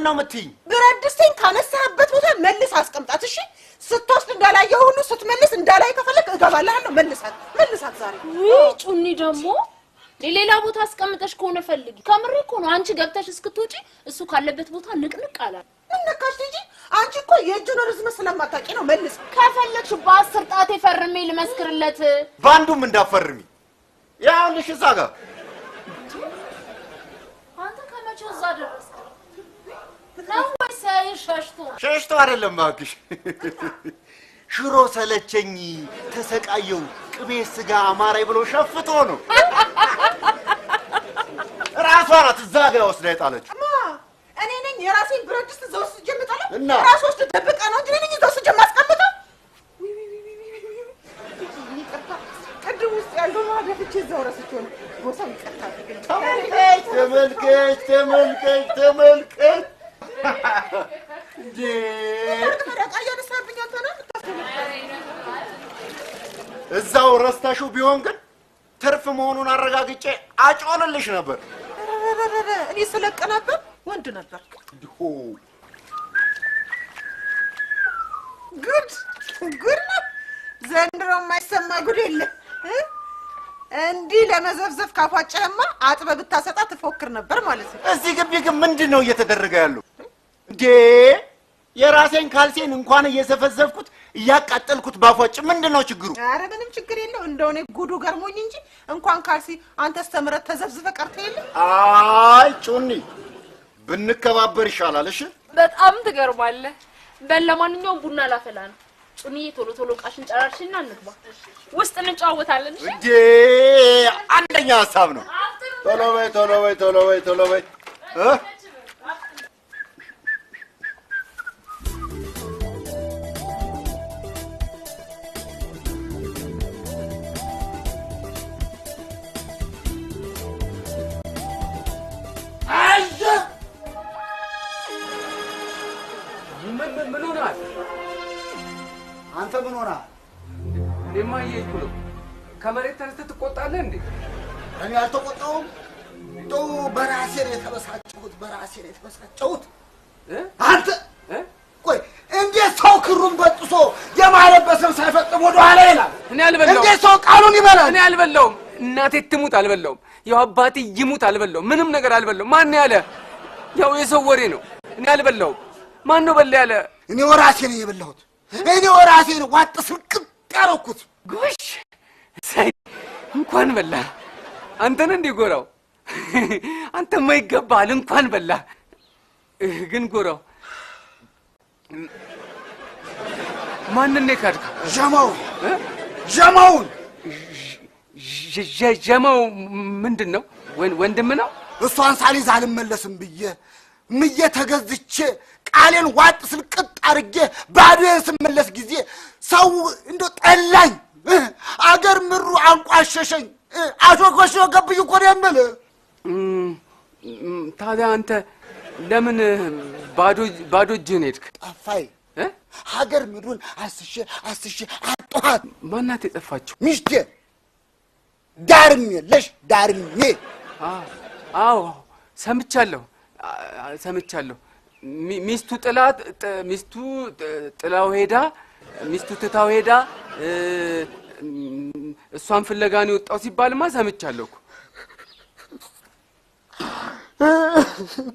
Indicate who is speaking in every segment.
Speaker 1: ምንድን ነው የምትይኝ?
Speaker 2: ብረት ድስቴን ካነሳህበት ቦታ መልስ አስቀምጣት። እሺ ስትወስድ እንዳላየው ሁሉ ስትመልስ እንዳላይ ከፈለክ እገባልሃለሁ። መልሳት መልሳት ዛሬ።
Speaker 3: ውይ ጩኒ ደግሞ ሌላ ቦታ አስቀምጠሽ ከሆነ ፈልጊ። ከምሬ እኮ ነው። አንቺ ገብተሽ እስክትወጪ እሱ ካለበት ቦታ ንቅንቅ አላለ።
Speaker 2: ምን ነካሽ ልጅ? አንቺ እኮ የእጁን ርዝመት ስለማታውቂ ነው። መልስ
Speaker 3: ከፈለግሽ በ10 ጣቴ ፈርሜ ልመስክርለት።
Speaker 1: ባንዱም እንዳፈርሚ ያውልሽ እዛ ጋር።
Speaker 3: አንተ ከመቼው እዛ ደረስክ ነው ወይስ ሸሽቶ?
Speaker 1: ሸሽቶ አይደለም እባክሽ። ሽሮ ሰለቸኝ ተሰቃየው ቅቤ ስጋ አማራይ ብሎ ሸፍቶ ነው። ራሷ ናት እዛ ጋር ወስዳ የጣለችው።
Speaker 2: ማ እኔ ነኝ የራሴን ብረት ድስት እዛ ወስጄ የምጥለው? ራሷ ወስድ ደብቃ ነው እንጂ እኔ ነኝ እዛ ወስጄ የማስቀምጠው። ይቅርታ ቅድም ውስጥ ያለው ማደፍቼ እዛው ረስቼው ነው። ጎሳው ይቅርታ አድርግልኝ።
Speaker 1: ተመልከች ተመልከች ተመልከች እንዴ! እዛው ረስተሽው ቢሆን ግን ትርፍ መሆኑን አረጋግጬ አጮልልሽ ነበር።
Speaker 2: እኔ ስለቀናበር ወንድ ነበር። ጉድ ጉድ ነው ዘንድሮ፣ የማይሰማ ጉድ የለም። እንዲህ ለመዘፍዘፍ ካፏጨህማ አጥበህ ብታሰጣ ትፎክር ነበር ማለት ነው።
Speaker 1: እዚህ ግቢ ግን ምንድን ነው እየተደረገ ያለው? እንዴ የራሴን ካልሴን እንኳን እየዘፈዘፍኩት እያቃጠልኩት ባፏጭ ምንድን ነው ችግሩ?
Speaker 2: ኧረ ምንም ችግር የለው። እንደው እኔ ጉዱ ገርሞኝ እንጂ እንኳን ካልሲ አንተስ ተምረህ ተዘፍዝፈህ ቀርተህ የለ።
Speaker 1: አይ ጩኒ ብንከባበር ይሻላል። እሺ
Speaker 3: በጣም ትገርማለህ። በል ለማንኛውም ቡና ላፈላ ነው። ጩኒዬ ቶሎ ቶሎ ዕቃሽን ጨራርሽና እንግባ። ውስጥ እንጨዋወታለን። እሺ
Speaker 1: እንዴ አንደኛ ሀሳብ ነው። ቶሎ በይ ቶሎ በይ ቶሎ በይ ቶሎ በይ።
Speaker 4: ምን ሆነሃል?
Speaker 5: አንተ ምን ሆነሃል?
Speaker 4: እኔማ እየሄድኩ ነው። ከመሬት ተነስተህ ትቆጣለህ እንዴ?
Speaker 5: እኔ አልተቆጣሁም። እንደው በራሴ ነው የተበሳጨሁት፣ በራሴ ነው የተበሳጨሁት። አንተ ቆይ እንዴት ሰው ክሩን በጥሶ የማለበስን ሳይፈጽም ወደኋላ ይላል?
Speaker 4: እኔ አልበላሁም።
Speaker 5: እንዴት ሰው ቃሉን ይበላል?
Speaker 4: እኔ አልበላሁም። እናቴ ትሙት አልበላሁም። ያው አባቴ ይሙት አልበላሁም። ምንም ነገር አልበላሁም። ማን ያለ? ያው የሰው ወሬ ነው። እኔ አልበላሁም። ማን ነው በላ ያለ?
Speaker 5: እኔ ራሴ ነኝ የበላሁት። እኔ ራሴ ነኝ ዋጥ ስልቅጥ ያደረኩት።
Speaker 4: ጎሽ እሰይ፣ እንኳን በላ። አንተ ነህ እንዴ ጎራው? አንተማ ይገባሃል፣ እንኳን በላ። ግን ጎራው ማንን ነው የካድከው?
Speaker 5: ጀማውን ጀማውን።
Speaker 4: ጀማው ምንድን ነው? ወንድም ነው?
Speaker 5: እሷን ሳልይዝ አልመለስም ብዬ ምዬ ተገዝቼ ቃሌን ዋጥ ስልቅጥ አድርጌ ባዶዬን ስመለስ ጊዜ ሰው እንደው ጠላኝ፣ አገር ምሩ አንቋሸሸኝ፣ አሾከሾከብኝ እኮ ነው የምልህ።
Speaker 4: ታዲያ አንተ ለምን ባዶ እጅህን ሄድክ?
Speaker 5: ጠፋኝ። ሀገር ምድሩን አስሼ አስሼ አጣኋት።
Speaker 4: ማናት የጠፋችው?
Speaker 5: ሚስቴ ዳርሜ ለሽ ዳርሜ።
Speaker 4: አዎ ሰምቻለሁ ሰምቻለሁ። ሚስቱ ጥላት ሚስቱ ጥላው ሄዳ ሚስቱ ትታው ሄዳ እሷን ፍለጋ ነው የወጣው ሲባልማ ሰምቻለሁ እኮ።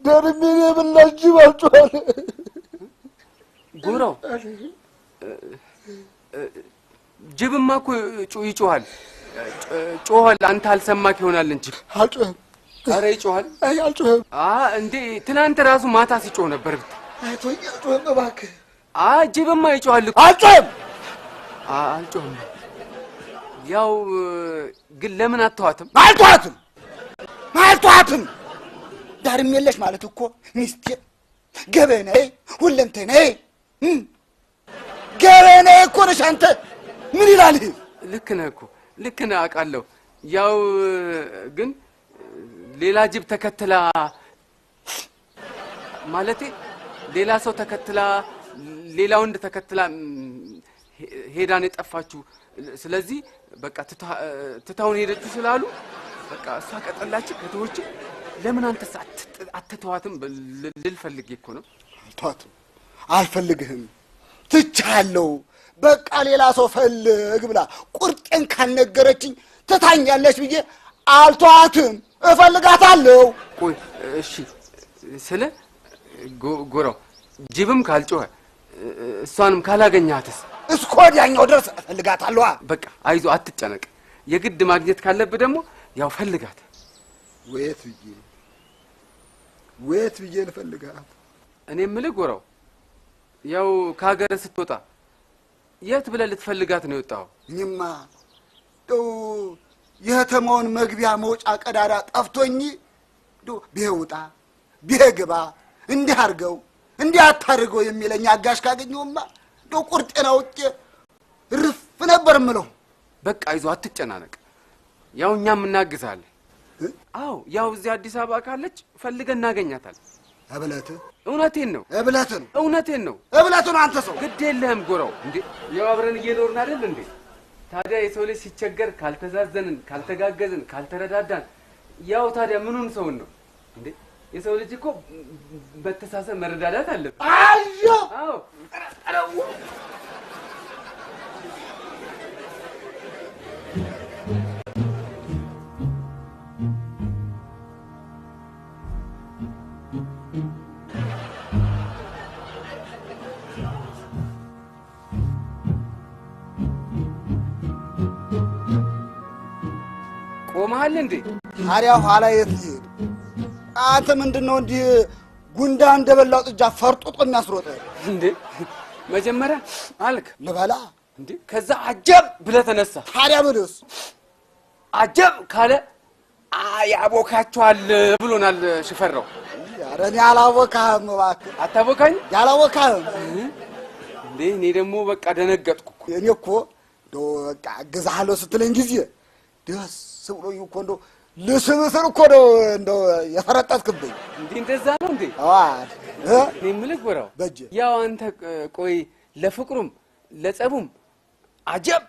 Speaker 5: ዳርሜን የበላች ጅብ አልጮኸም።
Speaker 4: ጎራው ጅብማ እኮ ይጮሃል ጮኋል። አንተ አልሰማክ ይሆናል እንጂ።
Speaker 5: አልጮኸም።
Speaker 4: ኧረ ይጮሃል።
Speaker 5: አይ አልጮኸም።
Speaker 4: እንዴ ትናንት ራሱ ማታ ሲጮህ ነበር ብታይ።
Speaker 5: አይ ተወኝ፣ አልጮኸም እባክህ።
Speaker 4: ጅብማ ይጮሃል እኮ።
Speaker 5: አልጮኸም።
Speaker 4: አልጮኸም። ያው ግን ለምን አተዋትም?
Speaker 5: አልተዋትም አልተዋትም። ዳርም የለሽ ማለት እኮ ሚስቴ ገበናዬ፣ ሁለንተናዬ ገበናዬ እኮ ነሽ። አንተ ምን ይላል ይሄ?
Speaker 4: ልክ ነህ እኮ ልክ ነህ፣ አውቃለሁ። ያው ግን ሌላ ጅብ ተከትላ ማለቴ ሌላ ሰው ተከትላ ሌላ ወንድ ተከትላ ሄዳን የጠፋችሁ። ስለዚህ በቃ ትታውን ሄደችው ስላሉ በቃ እሷ ከጠላች ከተወች ለምን አንተስ አትተዋትም ልል ፈልጌ እኮ ነው።
Speaker 5: አልተዋትም፣ አልፈልግህም፣ ትቻለሁ፣ በቃ ሌላ ሰው ፈልግ ብላ ቁርጤን ካልነገረችኝ ትታኛለች ብዬ አልተዋትም፣ እፈልጋታለሁ።
Speaker 4: ቆይ እሺ፣ ስለ ጎራው ጅብም ካልጮኸ እሷንም ካላገኛትስ?
Speaker 5: እስከ ወዲያኛው ድረስ እፈልጋታለሁ።
Speaker 4: በቃ አይዞህ፣ አትጨነቅ። የግድ ማግኘት ካለብህ ደግሞ ያው ፈልጋት።
Speaker 5: ወየት ብዬ ወየት ብዬ ልፈልጋት?
Speaker 4: እኔ የምልህ ጎራው፣ ያው ከሀገር ስትወጣ የት ብለህ ልትፈልጋት ነው የወጣኸው?
Speaker 5: እኔማ እንደው የከተማውን መግቢያ መውጫ ቀዳዳ ጠፍቶኝ እንደው ብሄ ውጣ ብሄ ግባ እንዲህ አድርገው እንዲህ አታድርገው የሚለኝ አጋሽ ካገኘሁማ እንደው ቁርጤን አውቄ ርፍ ነበር የምለው።
Speaker 4: በቃ አይዞህ፣ አትጨናነቅ። ያው እኛም እናግዝሃለን። አዎ ያው እዚህ አዲስ አበባ ካለች ፈልገን እናገኛታለን።
Speaker 5: እብለትህ
Speaker 4: እውነቴን ነው።
Speaker 5: እብለትህ ነው።
Speaker 4: እውነቴን ነው።
Speaker 5: እብለትህ ነው። አንተ ሰው
Speaker 4: ግድ የለህም ጎራው። እንዴ ያው አብረን እየኖርን አይደል እንዴ? ታዲያ የሰው ልጅ ሲቸገር ካልተዛዘንን፣ ካልተጋገዝን፣ ካልተረዳዳን ያው ታዲያ ምኑን ሰውን ነው እንዴ? የሰው ልጅ እኮ በተሳሰብ መረዳዳት አለበት።
Speaker 5: አዮ
Speaker 4: አዎ ቆመሃል እንዴ?
Speaker 5: ታዲያ ኋላ የት ልሂድ? አንተ ምንድነው እንዲህ ጉንዳ እንደበላው ጥጃ ፈርጥጦ የሚያስሮጥህ?
Speaker 4: እንዴ መጀመሪያ አልክ
Speaker 5: ልበላ
Speaker 4: እንዴ፣ ከዛ አጀብ ብለህ ተነሳ።
Speaker 5: ታዲያ ምንስ
Speaker 4: አጀብ ካለ ያቦካችኋል ብሎናል ሽፈራው።
Speaker 5: ኧረ እኔ አላቦካህም እባክህ።
Speaker 4: አታቦካኝ?
Speaker 5: ያላቦካህም
Speaker 4: እንዴ እኔ ደግሞ በቃ ደነገጥኩ እኮ።
Speaker 5: እኔ እኮ እንደው በቃ እገዛሃለሁ ስትለኝ ጊዜ ደስ ብሎኝ እኮ እንደው ልስብስር እኮ ነው እንደው የፈረጠጥክብኝ።
Speaker 4: እንዴ እንደዛ ነው እንዴ?
Speaker 5: አዎ።
Speaker 4: እኔ የምልህ ጎራው፣
Speaker 5: በእጄ
Speaker 4: ያው አንተ ቆይ ለፍቅሩም ለጸቡም አጀብ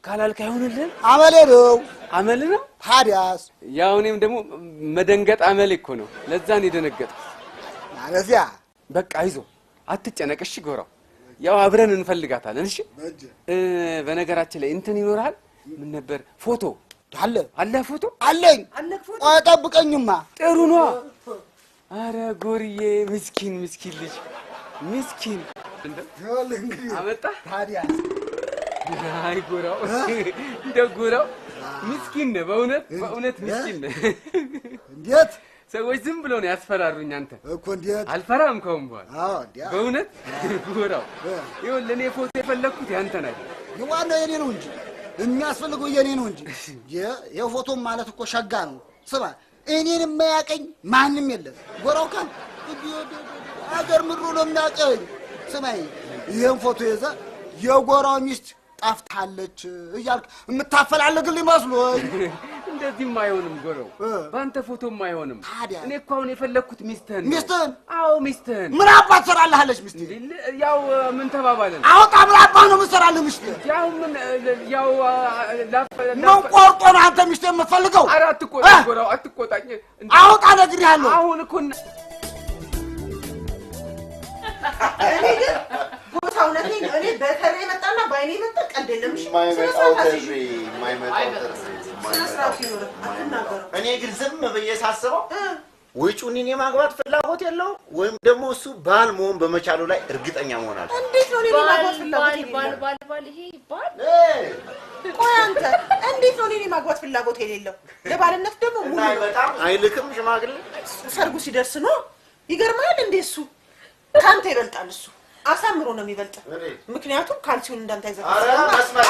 Speaker 4: ካላልክ አይሆንልህም?
Speaker 5: አመሌ ነው።
Speaker 4: አመል ነው።
Speaker 5: ታዲያስ
Speaker 4: ያው እኔም ደግሞ መደንገጥ አመሌ እኮ ነው። ለዛ ነው የደነገጥኩት።
Speaker 5: ማለት ያ
Speaker 4: በቃ አይዞህ፣ አትጨነቅ እሺ ጎራው። ያው አብረን እንፈልጋታለን። እሺ።
Speaker 5: በእጄ
Speaker 4: በነገራችን ላይ እንትን ይኖርሃል። ምን ነበር ፎቶ
Speaker 5: አለ
Speaker 4: አለ ፎቶ
Speaker 5: አለኝ።
Speaker 2: ፎቶ
Speaker 5: ቆይ ጠብቀኝማ።
Speaker 4: ጥሩ ነዋ። አረ ጎርዬ፣ ምስኪን ምስኪን ልጅ ምስኪን።
Speaker 5: ይኸውልህ እንግዲህ
Speaker 4: አመጣ።
Speaker 5: ታዲያስ
Speaker 4: አይ ጎራው፣ እንደው ጎራው ምስኪን ነህ በእውነት በእውነት ምስኪን ነህ።
Speaker 5: እንዴት
Speaker 4: ሰዎች ዝም ብለው ነው ያስፈራሩኝ። አንተ
Speaker 5: እኮ እንዴት
Speaker 4: አልፈራም ከአሁን በኋላ።
Speaker 5: አዎ እንዴ
Speaker 4: በእውነት ጎራው፣ ይኸውልህ እኔ ፎቶ የፈለግኩት ያንተን አይደለም።
Speaker 5: ዋናው የኔ ነው እንጂ የሚያስፈልገው የኔ ነው እንጂ። የፎቶ ማለት እኮ ሸጋ ነው። ስማ እኔን የማያቀኝ ማንም የለም። ጎራው ካል አገር ምድሩ ነው የሚያቀኝ። ስማኝ ይሄን ፎቶ ይዘህ የጎራው ሚስት ጠፍታለች እያልክ የምታፈላልግልኝ መስሎኝ።
Speaker 4: እንደዚህም አይሆንም ጎራው፣ በአንተ ፎቶም አይሆንም።
Speaker 5: ታዲያ
Speaker 4: እኔ እኮ አሁን የፈለግኩት ሚስትህን ነው።
Speaker 5: ሚስትህን?
Speaker 4: አዎ ሚስትህን።
Speaker 5: ምን አባት ትሰራልሃለች ሚስቴ?
Speaker 4: ያው ምን ተባባልን?
Speaker 5: አውጣ። ምን አባህ ነው የምትሰራልህ ሚስቴ?
Speaker 4: ያው ምን ያው
Speaker 5: ምን ቆርጦ ነው አንተ ሚስቴ የምትፈልገው?
Speaker 4: ኧረ አትቆጣኝ ጎራው፣ አትቆጣኝ።
Speaker 5: አውጣ፣ ነግሬሃለሁ።
Speaker 4: አሁን እኮ
Speaker 2: እኔ ግን ቦታ እውነቴን ነው። እኔ በተሬ መጣና በአይኔ መጣ ቀልድ የለም። እሺ
Speaker 1: የማይመጣው ጥሪ የማይመጣው ጥሪ
Speaker 2: ስነ ስርዓት ይኖርህ፣ አትናገረው።
Speaker 1: እኔ ግን ዝም ብዬ ሳስበው ወይ ጩኒን የማግባት ፍላጎት የለውም ወይም ደግሞ እሱ ባል መሆን በመቻሉ ላይ እርግጠኛ መሆን አለ።
Speaker 2: እንዴት ነው እኔ የማግባት ፍላጎት የሌለው?
Speaker 3: ባል ባል ባል ይሄ ባል።
Speaker 2: ቆይ አንተ እንዴት ነው እኔን የማግባት ፍላጎት የሌለው? ለባልነት ደግሞ ሙሉ ነው።
Speaker 1: አይመጣም፣ አይልክም ሽማግሌ።
Speaker 2: ሰርጉ ሲደርስ ነው። ይገርማል እንዴ እሱ ካንተ ይበልጣል። እሱ አሳምሮ ነው የሚበልጥ። ምክንያቱም ካልሲውን እንዳንተ
Speaker 1: ኧረ መስመር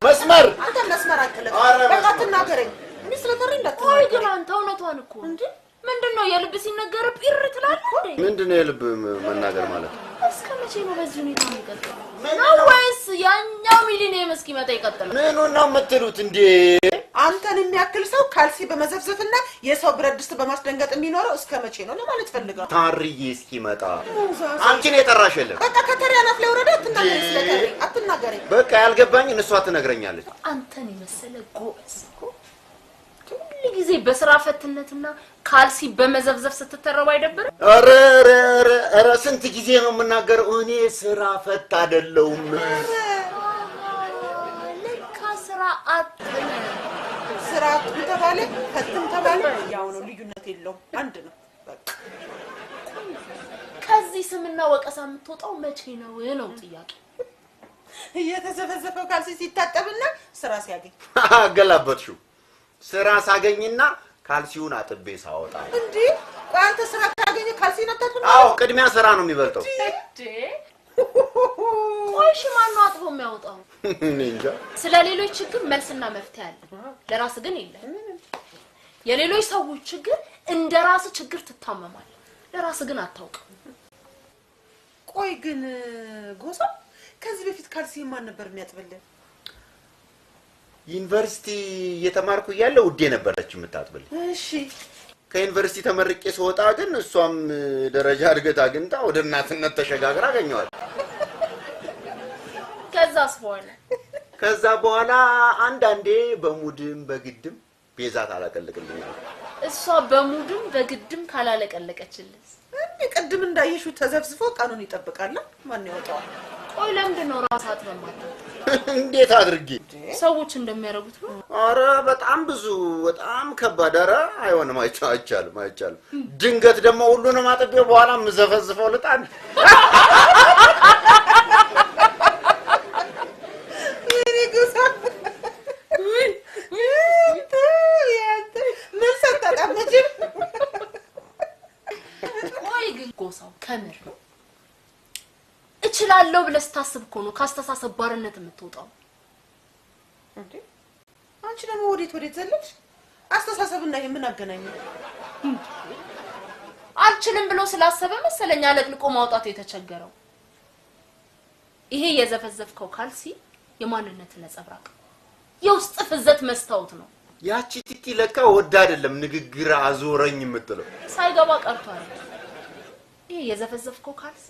Speaker 1: መስመር
Speaker 2: አንተ መስመር አትለቅ።
Speaker 1: ኧረ
Speaker 2: በቃ
Speaker 1: መስመር።
Speaker 2: አትናገረኝ። እኔ ስለፈሪ
Speaker 3: ቆይ
Speaker 2: እንዳትናገረኝ።
Speaker 3: ግን አንተ እውነቷን እኮ እንዴ ምንድነው የልብ ሲነገር ጲር ትላለህ እንዴ?
Speaker 1: ምንድነው የልብ መናገር ማለት?
Speaker 3: እስከ መቼ ነው በዚህ ሁኔታ የሚቀጥለው? ነው ወይስ ያኛው ሚሊኒየም እስኪመጣ ይቀጥላል?
Speaker 1: ምኑን ነው የምትሉት እንዴ?
Speaker 2: አንተን የሚያክል ሰው ካልሲ በመዘፍዘፍና የሰው ብረት ድስት በማስደንገጥ የሚኖረው እስከ መቼ ነው ለማለት ፈልገው።
Speaker 1: ታርዬ እስኪመጣ አንቺን የጠራሽ የለም።
Speaker 2: በቃ ከተሪ አናት ላይ ወረደ። አትናገረኝ፣ ስለተሪ አትናገረኝ።
Speaker 1: በቃ ያልገባኝን እሷ ትነግረኛለች።
Speaker 3: አንተን የመሰለ ጎበዝ እኮ ሁሌ ጊዜ በስራ ፈትነትና ካልሲ በመዘፍዘፍ ስትተረብ አይደብርም?
Speaker 1: ኧረ ኧረ ኧረ ስንት ጊዜ ነው የምናገረው? እኔ ስራ ፈት አይደለሁም።
Speaker 3: ለካ ስራ አጥ
Speaker 2: ስራ አጥም ተባለ ፈትም ተባለ ያው ነው፣ ልዩነት የለውም፣ አንድ ነው በቃ።
Speaker 3: ከዚህ ስምና ወቀሳ የምትወጣው መቼ ነው ነው ጥያቄ።
Speaker 2: እየተዘፈዘፈው ካልሲ ሲታጠብና ስራ ሲያገኝ
Speaker 1: አገላበጥሽው። ስራ ሳገኝና ካልሲውን አጥቤ ሳወጣ
Speaker 2: እንዴ? ቆይ አንተ ስራ ካገኘ ካልሲውን አታጥብም?
Speaker 1: አዎ፣ ቅድሚያ ስራ ነው የሚበልጠው።
Speaker 3: እንዴ ቆይ እሺ፣ ማነው አጥቦ የሚያወጣው?
Speaker 1: እኔ እንጃ።
Speaker 3: ስለ ሌሎች ችግር መልስና መፍትሄ አለ፣ ለራስ ግን የለም። የሌሎች ሰዎች ችግር እንደ ራስ ችግር ትታመማለህ፣ ለራስ ግን አታውቅም።
Speaker 2: ቆይ ግን ጎሳ፣ ከዚህ በፊት ካልሲ ማን ነበር የሚያጥብልን?
Speaker 1: ዩኒቨርሲቲ እየተማርኩ እያለ ውዴ ነበረች የምታጥብልኝ።
Speaker 2: እሺ።
Speaker 1: ከዩኒቨርሲቲ ተመርቄ ስወጣ ግን እሷም ደረጃ እድገት አግኝታ ወደ እናትነት ተሸጋግራ አገኘዋል።
Speaker 3: ከዛስ በኋላ?
Speaker 1: ከዛ በኋላ አንዳንዴ በሙድም በግድም ቤዛ ታላቀልቅልኛለች።
Speaker 3: እሷ በሙድም በግድም ካላለቀለቀችልስ?
Speaker 2: እንዴ ቅድም እንዳየሽው ተዘፍዝፎ ቀኑን ይጠብቃል። ማን ያወጣዋል?
Speaker 3: ቆይ ለምንድን ነው ራስ አጥበህ የማታወጣው?
Speaker 1: እንዴት አድርጌ?
Speaker 3: ሰዎች እንደሚያደርጉት ነው።
Speaker 1: ኧረ በጣም ብዙ፣ በጣም ከባድ። ኧረ አይሆንም፣ አይቻልም፣ አይቻልም። ድንገት ደግሞ ሁሉንም አጥቤ በኋላ የምዘፈዝፈው ልጣን።
Speaker 3: ቆይ ግን ጎሳው ከምር እችላለሁ ብለህ ስታስብ እኮ ነው ካስተሳሰብ ባርነት የምትወጣው።
Speaker 2: እንዴ አንቺ ደግሞ ወዴት ወዴት ዘለልሽ? አስተሳሰብና ይሄ ምን አገናኘው?
Speaker 3: አልችልም ብሎ ስላሰበ መሰለኝ አለቅልቆ ማውጣት የተቸገረው። ይሄ የዘፈዘፍከው ካልሲ የማንነት ነጸብራቅ፣ የውስጥ ፍዘት መስታወት ነው።
Speaker 1: ያቺ ቲቲ ለካ ወዳ አይደለም ንግግር አዞረኝ የምትለው።
Speaker 3: ሳይገባ ቀርቷል። ይሄ የዘፈዘፍከው ካልሲ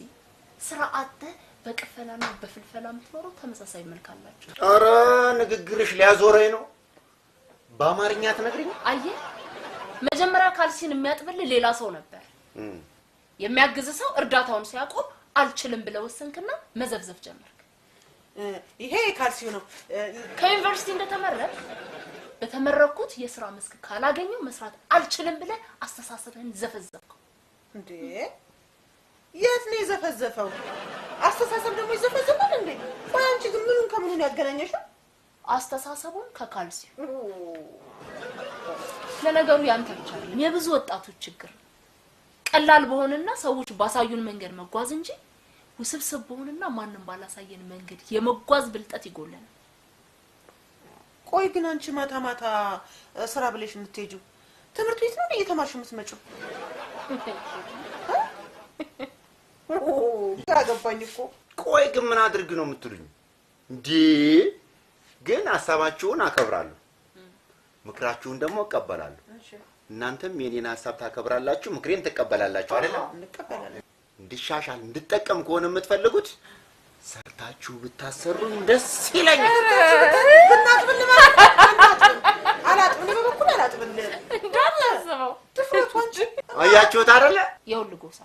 Speaker 3: ስራ አጥተህ በቅፈላና በፍልፈላ የምትኖረው ተመሳሳይ መልክ አላቸው።
Speaker 1: ኧረ ንግግርሽ ሊያዞረኝ ነው። በአማርኛ ትነግሪኝ?
Speaker 3: አየህ፣ መጀመሪያ ካልሲን የሚያጥብልህ ሌላ ሰው ነበር። የሚያግዝ ሰው እርዳታውን ሲያቆም አልችልም ብለህ ወሰንክና መዘፍዘፍ ጀመርክ።
Speaker 2: ይሄ ካልሲው ነው።
Speaker 3: ከዩኒቨርሲቲ እንደተመረቅ በተመረኩት የስራ መስክ ካላገኘው መስራት አልችልም ብለህ አስተሳሰብህን ዘፈዘፍከው።
Speaker 2: እንዴ የት ነው የዘፈዘፈው? አስተሳሰብ ደግሞ ይዘፈዘፋል እንዴ? ቆይ አንቺ ግን ምኑን ከምኑን ያገናኘሽው?
Speaker 3: አስተሳሰቡን ከካልሲው። ለነገሩ ያንተ ብቻ አይደለም የብዙ ወጣቶች ችግር ነው። ቀላል በሆነና ሰዎች ባሳዩን መንገድ መጓዝ እንጂ ውስብስብ በሆነና ማንም ባላሳየን መንገድ የመጓዝ ብልጠት ይጎለናል።
Speaker 2: ቆይ ግን አንቺ ማታ ማታ ስራ ብለሽ የምትሄጂው ትምህርት ቤት ነው እየተማርሽ የምትመጪው? ግራ ገባኝ እኮ።
Speaker 1: ቆይ ግን ምን አድርግ ነው የምትሉኝ? እንዴ ግን ሀሳባችሁን አከብራለሁ፣ ምክራችሁን ደግሞ እቀበላለሁ። እናንተም የኔን ሀሳብ ታከብራላችሁ፣ ምክሬን ትቀበላላችሁ አይደለም?
Speaker 2: እንቀበላለን።
Speaker 1: እንድሻሻል እንድጠቀም ከሆነ የምትፈልጉት ሰርታችሁ ብታሰሩኝ ደስ ይለኛል።
Speaker 2: ብናጥብል ማለት አላጥብል፣ በበኩል አላጥብል
Speaker 3: እንዳታስበው
Speaker 2: ድፍረቱ አንቺ።
Speaker 1: አያችሁት አይደለ?
Speaker 3: ይኸውልህ ጎሳ፣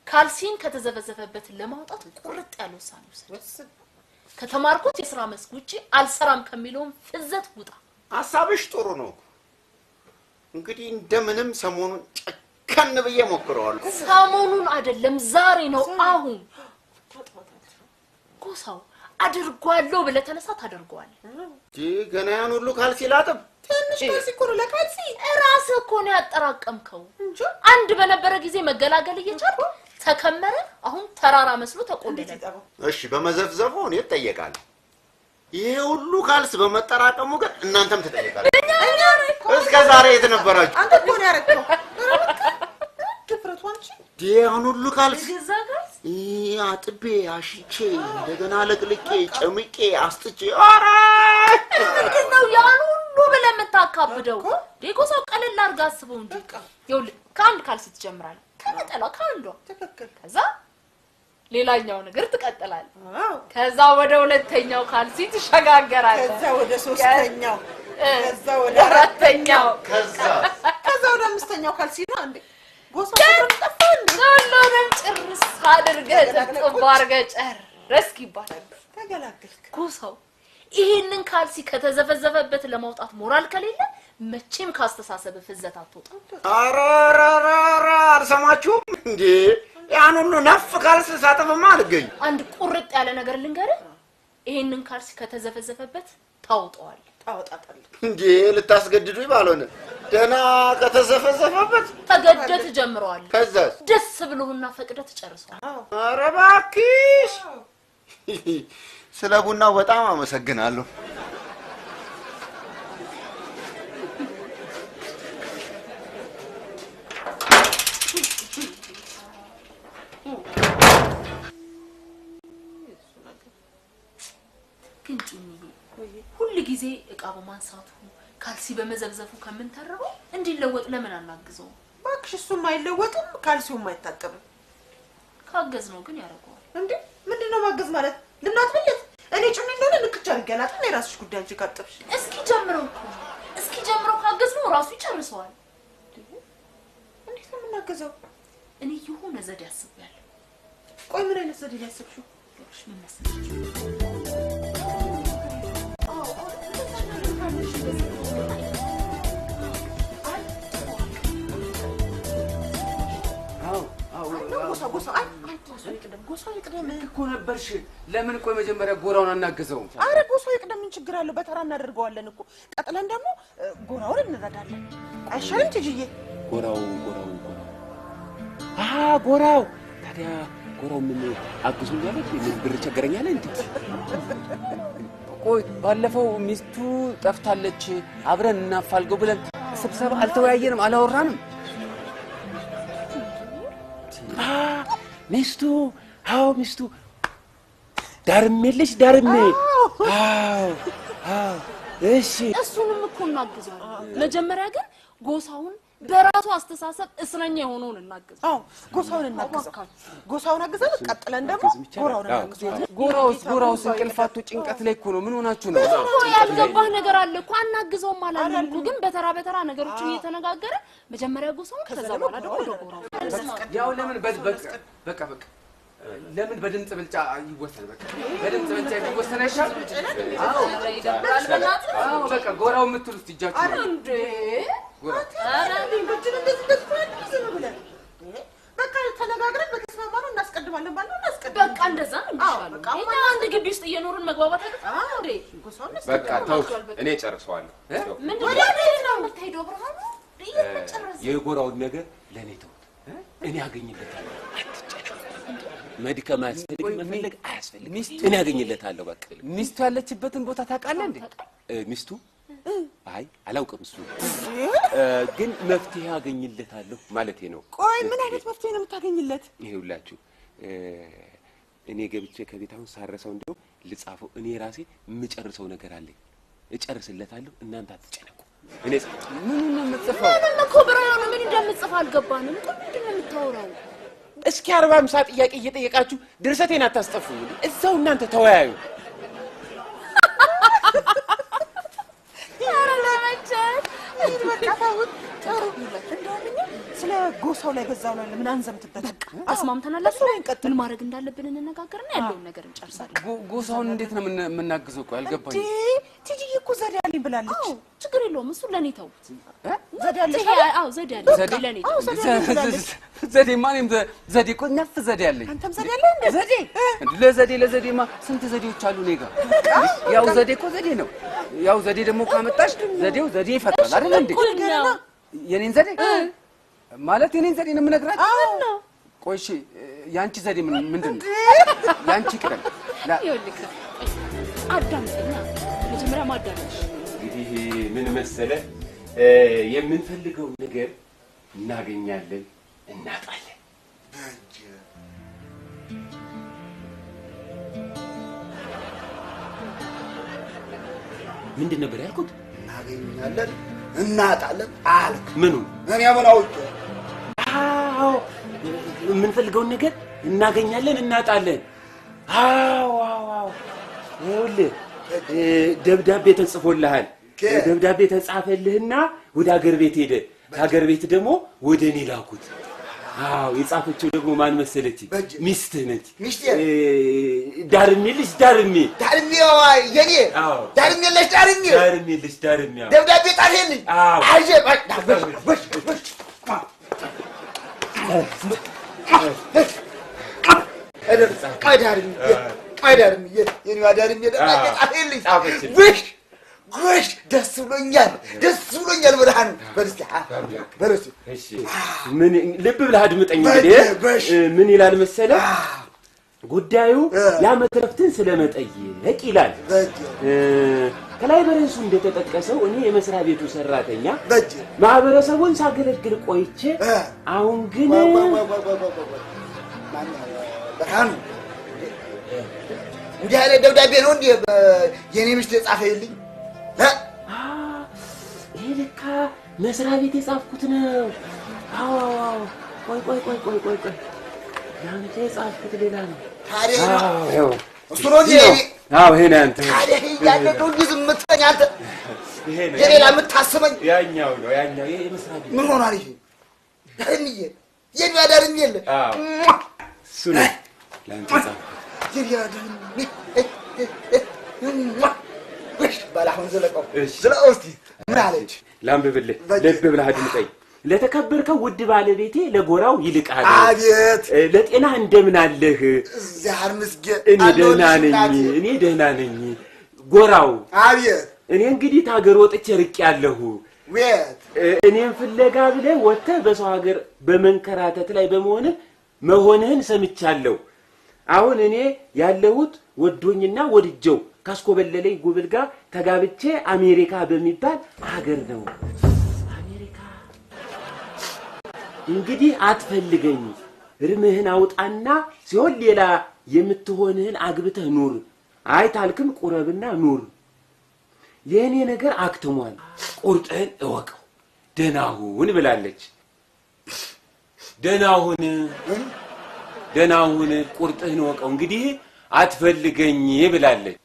Speaker 3: ካልሲን ከተዘበዘበበት ለማውጣት ቁርጥ ያለ ውሳኔ ውሰድ። ከተማርኩት የስራ መስክ ውጪ አልሰራም ከሚለውም ፍዘት ውጣ።
Speaker 1: ሀሳብሽ ጥሩ ነው። እንግዲህ እንደምንም ሰሞኑን ጨከን ብዬ ሞክረዋለሁ።
Speaker 3: ሰሞኑን አይደለም ዛሬ ነው፣ አሁን። ጎሳው አድርጓለሁ ብለህ ተነሳ፣ ታደርገዋለህ።
Speaker 1: እንዴ ገና ያን ሁሉ ካልሲ ላጥብ?
Speaker 2: ትንሽ ካልሲ እኮ ነው ለካልሲ።
Speaker 3: እራስህ እኮ ነው ያጠራቀምከው። አንድ በነበረ ጊዜ መገላገል እየቻልክ ተከመረ፣ አሁን ተራራ መስሎ ተቆለለ።
Speaker 1: እሺ በመዘፍዘፉ እኔ እጠየቃለሁ። ይሄ ሁሉ ካልስ በመጠራቀሙ ግን እናንተም ትጠየቃላችሁ። እስከ ዛሬ የት ነበራችሁ?
Speaker 2: አንተ እኮ ነው ያረከው። ድፍረቱ አንቺ።
Speaker 1: ያን ሁሉ ካልስ
Speaker 3: ገዛ ካልስ
Speaker 1: አጥቤ አሽቼ እንደገና ለቅልቄ ጨምቄ አስጥቼ፣ ኧረ
Speaker 3: ምንድን ነው ያን ሁሉ ብለህ የምታካብደው? ጎሳው ቀለል አድርገህ አስበው እንጂ። ይኸውልህ ከአንድ ካልሲ ትጀምራለህ፣ ከነጠላ ከአንዷ፣ ከዛ ሌላኛው ነገር ትቀጥላለህ። ከዛ ወደ ሁለተኛው ካልሲ ትሸጋገራለህ።
Speaker 2: ከዛ ወደ ሶስተኛው፣ ከዛ ወደ አራተኛው፣ ከዛ ወደ አምስተኛው ካልሲ ነው እንዴ? ጎሳው ጠፋ እንዴ?
Speaker 3: ሁሉንም ጭርስ አድርገህ ጥብ አድርገህ ጨረስክ ይባላል።
Speaker 2: ተገላገልክ።
Speaker 3: ጎሳው ይሄንን ካልሲ ከተዘፈዘፈበት ለማውጣት ሞራል ከሌለ መቼም ካስተሳሰብ ፍዘት አትወጣም።
Speaker 1: ኧረ ኧረ ኧረ አልሰማችሁም እንዴ? ያን ሁሉ ነፍ ካልሲ ሳጥብማ አልገኝ።
Speaker 3: አንድ ቁርጥ ያለ ነገር ልንገርህ፣ ይሄንን ካልሲ ከተዘፈዘፈበት ታውጣዋለህ።
Speaker 2: ታወጣታለህ
Speaker 1: እንዴ? ልታስገድዱኝ ባልሆነ ደህና ከተዘፈዘፈበት
Speaker 3: ተገደህ ትጀምረዋለህ።
Speaker 1: ከዛስ
Speaker 3: ደስ ብሎህና ፈቅደህ ትጨርሰዋለህ።
Speaker 1: ኧረ እባክሽ ስለ ቡናው በጣም አመሰግናለሁ።
Speaker 3: ግን ጩኝዬ ሁል ጊዜ እቃ በማንሳቱ ካልሲ በመዘብዘፉ ከምንተርበው እንዲለወጥ ለምን አናግዘውም?
Speaker 2: እባክሽ እሱም አይለወጥም፣ ካልሲውም አይታጠብም።
Speaker 3: ካገዝነው ግን ያደርገዋል።
Speaker 2: እንዴ ምንድነው ማገዝ ማለት? ልናጥብለት? እኔ ጩኒ እንደሆነ ንክቻ አድርጌ አላጥብም። የራስሽ ጉዳይ አንቺ ካጠብሽ።
Speaker 3: እስኪ ጀምረው እኮ እስኪ ጀምረው ካገዝነው ራሱ ይጨርሰዋል።
Speaker 2: እንዴት ነው የምናገዘው?
Speaker 3: እኔ የሆነ ዘዴ አስቤያለሁ።
Speaker 2: ቆይ ምን አይነት ዘዴ ያሰብሽው?
Speaker 3: ምን መሰለሽ?
Speaker 2: ጎሳው ይቅደም
Speaker 4: እኮ ነበርሽ። ለምን ቆይ መጀመሪያ ጎራውን አናግዘውም?
Speaker 2: አረ ጎሳው ይቅደም፣ ምን ችግር አለው? በተራ እናደርገዋለን እኮ። ቀጥለን ደግሞ ጎራውን እንረዳለን። አይሻልም ትጅዬ?
Speaker 6: ጎራው ጎራው ጎራው ጎራው ታዲያ ጎራው ምን አግዙኛል? ምን ብር ቸገረኛል እንዴ?
Speaker 4: ቆይ ባለፈው ሚስቱ ጠፍታለች አብረን እናፋልገው ብለን ስብሰባ አልተወያየንም፣ አላወራንም።
Speaker 6: ሚስቱ አዎ ሚስቱ ዳርሜልሽ ዳርሜ አዎ አዎ እሺ
Speaker 3: እሱንም እኮ እናግዘዋለን። መጀመሪያ ግን ጎሳውን በራሱ አስተሳሰብ እስረኛ የሆነውን እናግዘው።
Speaker 2: አዎ ጎሳውን እናግዘው። ጎሳውን አግዘን ቀጥለን ደግሞ ጎራውን እናግዘው።
Speaker 4: ጎራውስ እንቅልፋቱ ጭንቀት ላይ እኮ ነው። ምን ሆናችሁ ነው?
Speaker 3: እኮ ያልገባህ ነገር አለ እኮ። አናግዘውም አላልንም እኮ፣ ግን በተራ በተራ ነገሮችን እየተነጋገረ መጀመሪያ ጎሳውን ከዛ በኋላ ደግሞ ወደ ጎራው።
Speaker 4: ያው ለምን በቃ በቃ ለምን በድምጽ ብልጫ ይወሰን? በቃ በድምጽ ብልጫ ይወሰን አይሻልም? አዎ አዎ በቃ ጎራው የምትሉት እጃችሁ ነው
Speaker 3: እንዴ?
Speaker 2: በቃ ተነጋግረን በተስማማነው እናስቀድማለን ባልነው እናስቀድማለን።
Speaker 3: በቃ እንደዛ ነው የሚሻለው። እኛ አንድ ግቢ ውስጥ እየኖርን መግባባት አቅቶናል እንዴ?
Speaker 7: በቃ ተውት፣ እኔ ጨርሰዋለሁ።
Speaker 3: ምንድን ነው የምትሄደው ብርሃኑ?
Speaker 6: የጎራውን ነገር ለእኔ ተውት፣ እኔ አገኝለታለሁ። አትጨነቅ፣ መድከም አያስፈልግም፣ መፈለግ አያስፈልግም። እኔ አገኝለታለሁ። በቃ
Speaker 4: ሚስቱ ያለችበትን ቦታ ታውቃለህ እንዴ?
Speaker 6: ሚስቱ አይ አላውቅም። እሱ ግን መፍትሄ አገኝለታለሁ ማለቴ ነው።
Speaker 2: ቆይ ምን አይነት መፍትሄ ነው የምታገኝለት?
Speaker 6: ይኸውላችሁ እኔ ገብቼ ከቤት አሁን ሳረሰው እንደው ልጻፈው፣ እኔ ራሴ የምጨርሰው ነገር አለኝ፣ እጨርስለታለሁ። እናንተ አትጨነቁ። እኔ
Speaker 4: ምኑን ነው የምትጽፈው?
Speaker 3: ምንም እኮ ብርሃኑ ምን እንደምጽፍ አልገባንም እኮ። ምንድን ነው የምታወራው?
Speaker 6: እስኪ 40 50 ጥያቄ እየጠየቃችሁ ድርሰቴን አታስጠፉኝ። እዛው እናንተ ተወያዩ።
Speaker 2: ስለ ጎሳው ላይ በዛው ላይ ለምን አንዘምትበት?
Speaker 3: በቃ ተስማምተናል። ምን ማድረግ እንዳለብን እንነጋገርና ያለውን ነገር እንጨርሳለን።
Speaker 4: ጎሳውን እንዴት ነው የምናግዘው? ቆይ አልገባኝም።
Speaker 2: ቲጂዬ እኮ ዘዴ አለኝ ብላለች።
Speaker 3: አዎ ችግር የለውም፣ እሱ ለኔ ተውት።
Speaker 2: ዘዴ አለሽ?
Speaker 3: አዎ ዘዴ አለኝ፣ ለኔ ተውት።
Speaker 4: ዘዴማ እኔም ዘዴ እኮ ነፍ ዘዴ አለኝ።
Speaker 2: አንተም ዘዴ አለህ እንዴ?
Speaker 4: ዘዴ ለዘዴ ለዘዴማ ስንት ዘዴዎች አሉ እኔ ጋር። ያው ዘዴ እኮ ዘዴ ነው። ያው ዘዴ ደግሞ ካመጣሽ ዘዴው ዘዴ ይፈጥራል አይደል እንዴ? የኔን ዘዴ ማለት የኔን ዘዴ ነው የምነግራችሁ። ቆይ እሺ፣ ያንቺ ዘዴ ምንድን ነው? ያንቺ ቅደም።
Speaker 3: ይኸውልህ አዳምጠኛ፣ መጀመሪያ ማዳመጥ።
Speaker 6: እንግዲህ ምን መሰለህ፣ የምንፈልገውን ነገር እናገኛለን፣ እናጣለን። ምንድን ነበር ያልኩት?
Speaker 5: እናገኛለን እናጣለን አልክ።
Speaker 6: ምኑ?
Speaker 5: እኔ ምን አውቄ?
Speaker 6: አዎ የምንፈልገውን ነገር እናገኛለን እናጣለን። አዎ አዎ አዎ። ይኸውልህ ደብዳቤ ተጽፎልሃል። ደብዳቤ ተጻፈልህና ወደ ሀገር ቤት ሄደ። ሀገር ቤት ደግሞ ወደ እኔ ላኩት። አዎ የጻፈችው ደግሞ ማን መሰለች? ሚስትህ ነች። ዳርሜልሽ ዳርሜ
Speaker 5: ዳርሜ የኔ ዳርሜልሽ ዳርሜ
Speaker 6: ዳርሜልሽ ዳርሜ
Speaker 5: ደብዳቤ ጻፈልኝ። አጄ በሽ በሽ ዳርሜ የኔዋ ዳርሜ ደብዳቤ ጻፈልኝ። ውሽ ጉሽ ደስ ብሎኛል፣ ደስ ብሎኛል። ብርሃኑ በርስቲ በርስቲ።
Speaker 6: እሺ ምን ልብ ብለህ አድምጠኝ። እንግዲህ ምን ይላል መሰለህ ጉዳዩ የዓመት እረፍትን ስለመጠየቅ ይላል። ከላይ በርዕሱ እንደተጠቀሰው እኔ የመስሪያ ቤቱ ሰራተኛ ማህበረሰቡን ሳገለግል ቆይቼ አሁን ግን
Speaker 5: ብርሃኑ እንዲህ ያለ ደብዳቤ ነው እንዴ የኔ ሚስት የጻፈልኝ?
Speaker 6: ይሄ ለካ መስሪያ ቤት የጻፍኩት ነው። አዎ አዎ። ቆይ ቆይ ቆይ ቆይ ቆይ ቆይ ያንተ የጻፍኩት ሌላ ነው።
Speaker 5: ታዲያ እሱ ነው እንዴ?
Speaker 6: አዎ ይሄ ነው ያንተ።
Speaker 5: ታዲያ እያለ ነው እንጂ ዝም የምትለኝ አንተ?
Speaker 6: ይሄ ነው
Speaker 5: የሌላ የምታስበኝ?
Speaker 6: ያኛው ነው ያኛው። ይሄ የመስሪያ ቤት
Speaker 5: ምን ሆኗል? ይሄ ዳርምዬ የኔ ዳርምዬ የለ
Speaker 6: እሱ ነው ለአንተ የጻፍኩት።
Speaker 5: የኔ ዳርምዬ ባላሁን ዘለቀው ዘለቀው። እስቲ ምን አለች?
Speaker 6: ላንብብልህ፣ ልብ ብለህ አድምጠኝ። ለተከበርከው ውድ ባለቤቴ ለጎራው ይልቃል።
Speaker 5: አቤት።
Speaker 6: ለጤናህ እንደምን አለህ?
Speaker 5: እግዚአብሔር ይመስገን
Speaker 6: እኔ ደህና ነኝ፣ እኔ ደህና ነኝ። ጎራው።
Speaker 5: አቤት።
Speaker 6: እኔ እንግዲህ ታገር ወጥቼ ርቄያለሁ።
Speaker 5: ወት
Speaker 6: እኔን ፍለጋ ብለህ ወጥተህ በሰው ሀገር በመንከራተት ላይ በመሆንህ መሆንህን ሰምቻለሁ። አሁን እኔ ያለሁት ወዶኝና ወድጀው ካስኮበለለኝ ጉብል ጋር ተጋብቼ አሜሪካ በሚባል ሀገር ነው። አሜሪካ እንግዲህ አትፈልገኝ፣ እርምህን አውጣና ሲሆን ሌላ የምትሆንህን አግብተህ ኑር። አይ ታልክም ቁረብና ኑር። የእኔ ነገር አክትሟል፣ ቁርጥህን እወቀው። ደህና ሁን ብላለች። ደህና ሁን፣ ደህና ሁን፣ ቁርጥህን እወቀው። እንግዲህ አትፈልገኝ ብላለች።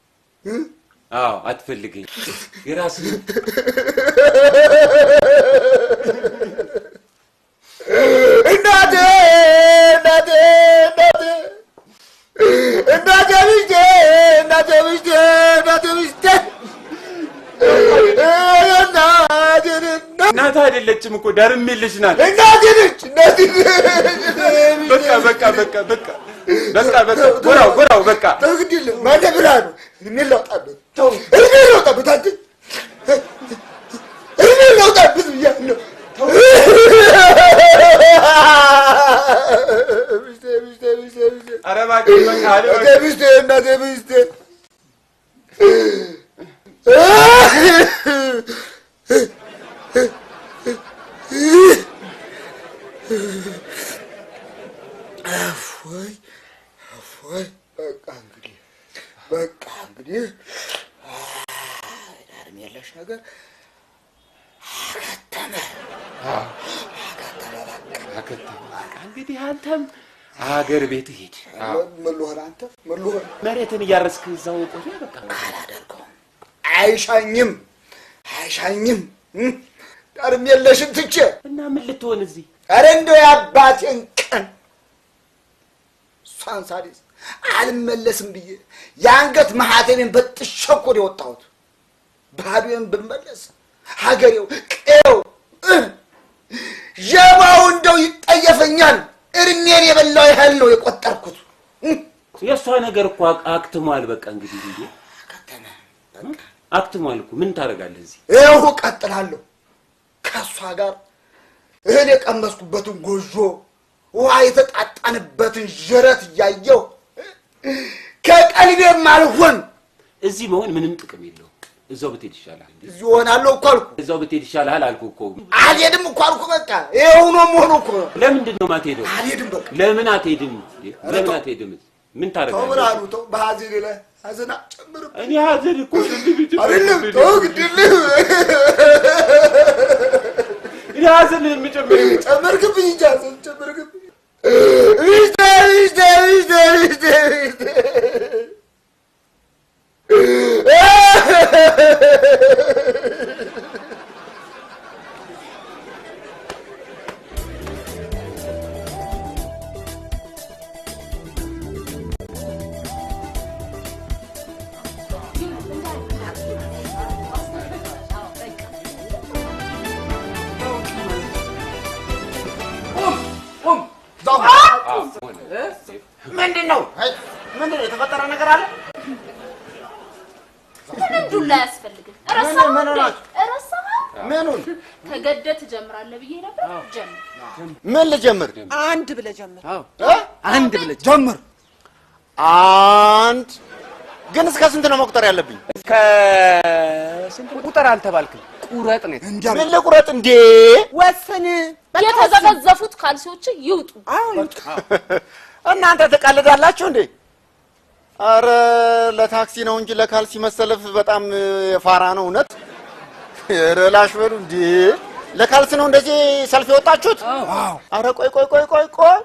Speaker 6: አዎ አትፈልገኝ። የራስህ
Speaker 5: እናቴ እናቴ እናቴ እናቴ ሚስቴ እናቴ ሚስቴ እናቴ ሚስቴ
Speaker 6: እናትህ አይደለችም እኮ ዳርሜልሽ ናት።
Speaker 5: እናቴ ነች። እናቴ
Speaker 6: በቃ በቃ በቃ በቃ በቃ በቃ ጎራው ጎራው በቃ
Speaker 5: ተው፣ ግድ የለም ማነው ብርሃኑ? እድሜ ላውጣበት፣ ተው እድሜ ላውጣበት፣ አንተ እድሜ ላውጣበት ብያለሁ። ሚስቴ ሚስቴ ሚስቴ ሚስቴ
Speaker 6: ኧረ እባክህ በቃ
Speaker 5: እናቴ ሚስቴ እናቴ ሚስቴ እፎይ እፎይ። በቃ እንግዲህ በቃ እንግዲህ ዳርም የለሽ ነገር አከተመ አከተመ። በቃ
Speaker 6: አከተመ። በቃ እንግዲህ አንተም አገር ቤት ሂድ።
Speaker 5: ምን ልሆን አንተ ምን ልሆን?
Speaker 6: መሬትን እያረስክ እዛው ቆይ። በቃ
Speaker 5: አላደርገውም። አይሻኝም አይሻኝም። ዳርም የለሽን ትቼ
Speaker 6: እና ምን ልትሆን እዚህ?
Speaker 5: ኧረ እንደው የአባቴን ቀን እሷን ሳልይዝ አልመለስም ብዬ የአንገት ማህተሜን በጥሼ እኮ ነው የወጣሁት። ባዶዬን ብመለስ ሀገሬው ቀዬው ጀማው እንደው ይጠየፈኛል። እድሜን የበላው ያህል ነው የቆጠርኩት።
Speaker 6: የእሷ ነገር እኮ አክትሟል። በቃ እንግዲህ እንዴ አክትሟል እኮ ምን ታደርጋለህ እዚህ?
Speaker 5: ይኸው እቀጥላለሁ ከእሷ ጋር እህል የቀመስኩበትን ጎጆ ውሃ የተጣጣንበትን ዥረት እያየሁ ከቀልቤም አልሆን።
Speaker 6: እዚህ መሆን ምንም ጥቅም የለውም። እዛው ብትሄድ ይሻላል።
Speaker 5: እዚህ እሆናለሁ እኮ አልኩህ።
Speaker 6: እዛው ብትሄድ ይሻልሃል አልኩህ እኮ።
Speaker 5: አልሄድም እኮ አልኩህ። በቃ ይኸው ነው መሆኑ እኮ።
Speaker 6: ለምንድን ነው የማትሄደው?
Speaker 5: አልሄድም በቃ።
Speaker 6: ለምን አትሄድም? ለምን አትሄድም? ምን ታደርጋለህ?
Speaker 5: ተው ብርሃኑ ተው። በሀዘኔ ላይ ሀዘን አትጨምርም።
Speaker 6: እኔ ሀዘን እኮ
Speaker 5: አይደለም። ተው ግድ የለም።
Speaker 6: እኔ ሀዘን የምጨምር
Speaker 5: ጨመርክብኝ እንጂ ሀዘን ጨመርክብኝ። ሚስቴ ሚስቴ ሚስቴ ሚስቴ ሚስቴ
Speaker 3: ሁላ አያስፈልግም። እረሳኸው እንዴ? እረሳኸው?
Speaker 1: ምኑን?
Speaker 3: ተገደህ ትጀምራለህ ብዬ ነበር። ጀምር።
Speaker 1: ምን ልጀምር?
Speaker 2: አንድ ብለህ ጀምር።
Speaker 4: አንድ ብለህ
Speaker 5: ጀምር።
Speaker 1: አንድ ግን እስከ ስንት ነው መቁጠር ያለብኝ?
Speaker 4: እስከ ስንት ቁጥር አልተባልክም። ቁረጥ ነው።
Speaker 1: ምን ልቁረጥ እንዴ?
Speaker 2: ወስን።
Speaker 3: የተዘፈዘፉት ካልሲዎች ይውጡ።
Speaker 1: እናንተ ትቀልዳላችሁ እንዴ? አረ ለታክሲ ነው እንጂ ለካልሲ መሰለፍ በጣም የፋራ ነው እውነት። ኧረ ላሽ በሉ እንዴ! ለካልሲ ነው እንደዚህ ሰልፍ የወጣችሁት? አረ ቆይ ቆይ ቆይ ቆይ ቆይ፣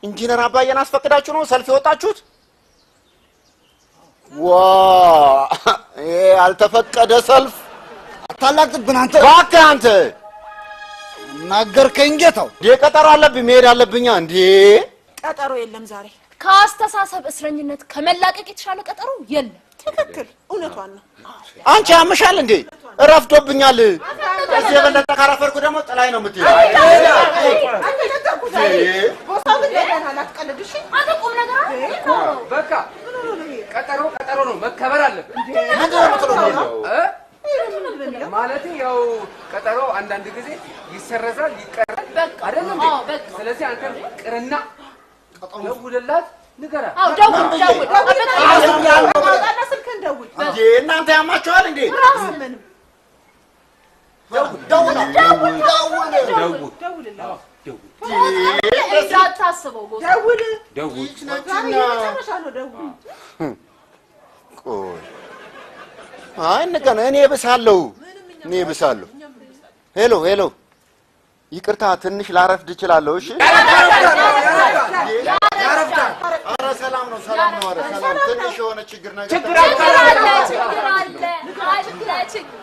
Speaker 1: ኢንጂነር አባየን አስፈቅዳችሁ ነው ሰልፍ የወጣችሁት? ዋ ይሄ ያልተፈቀደ ሰልፍ።
Speaker 5: አታላቅጥብን አንተ።
Speaker 1: እባክህ አንተ
Speaker 5: ናገርከኝ ጌታው።
Speaker 1: እንዴ ቀጠሮ አለብኝ መሄድ አለብኛ። እንዴ
Speaker 2: ቀጠሮ የለም ዛሬ።
Speaker 3: ከአስተሳሰብ እስረኝነት ከመላቀቅ የተሻለ ቀጠሮ የለም።
Speaker 2: ትክክል፣ እውነቷን ነው።
Speaker 1: አንቺ ያምሻል እንዴ? እረፍዶብኛል። እዚህ የበለጠ ካረፈድኩ ደግሞ ጥላይ ነው የምትይው።
Speaker 2: አንተ ነገርኩህ ዛሬ። ቦታው ግን ለገና አትቀልድ እሺ።
Speaker 3: አንተ ቁም ነገር አይደል?
Speaker 4: በቃ ቀጠሮ ቀጠሮ ነው፣ መከበር አለበት።
Speaker 1: ምንድን ነው የምትለው?
Speaker 4: ማለቴ ያው ቀጠሮ አንዳንድ ጊዜ ይሰረዛል፣ ይቀራል አይደል እንዴ? ስለዚህ አንተ ቅርና ደውልላት፣ ንገራት።
Speaker 3: አዎ ደውል ደውል።
Speaker 2: አውጣና ስልክህን ደውል።
Speaker 1: እንዴ እናንተ ያማችኋል እንዴ?
Speaker 2: ምንም
Speaker 5: ደውል ደውል
Speaker 2: ደውልላት።
Speaker 3: እንዳታስበው ጎሳ።
Speaker 2: ደውል።
Speaker 7: ደውል።
Speaker 2: ዛሬ የመጨረሻ ነው። ደውል።
Speaker 1: ቆይ አይ እንገና እኔ እብሳለሁ፣ እኔ እብሳለሁ። Hello hello፣ ይቅርታ ትንሽ ላረፍድ እችላለሁ። እሺ። ኧረ ሰላም ነው፣ ሰላም ነው። ኧረ ሰላም፣ ትንሽ የሆነ ችግር ነገር
Speaker 3: ችግር አለ፣ ችግር አለ፣ አለ ችግር።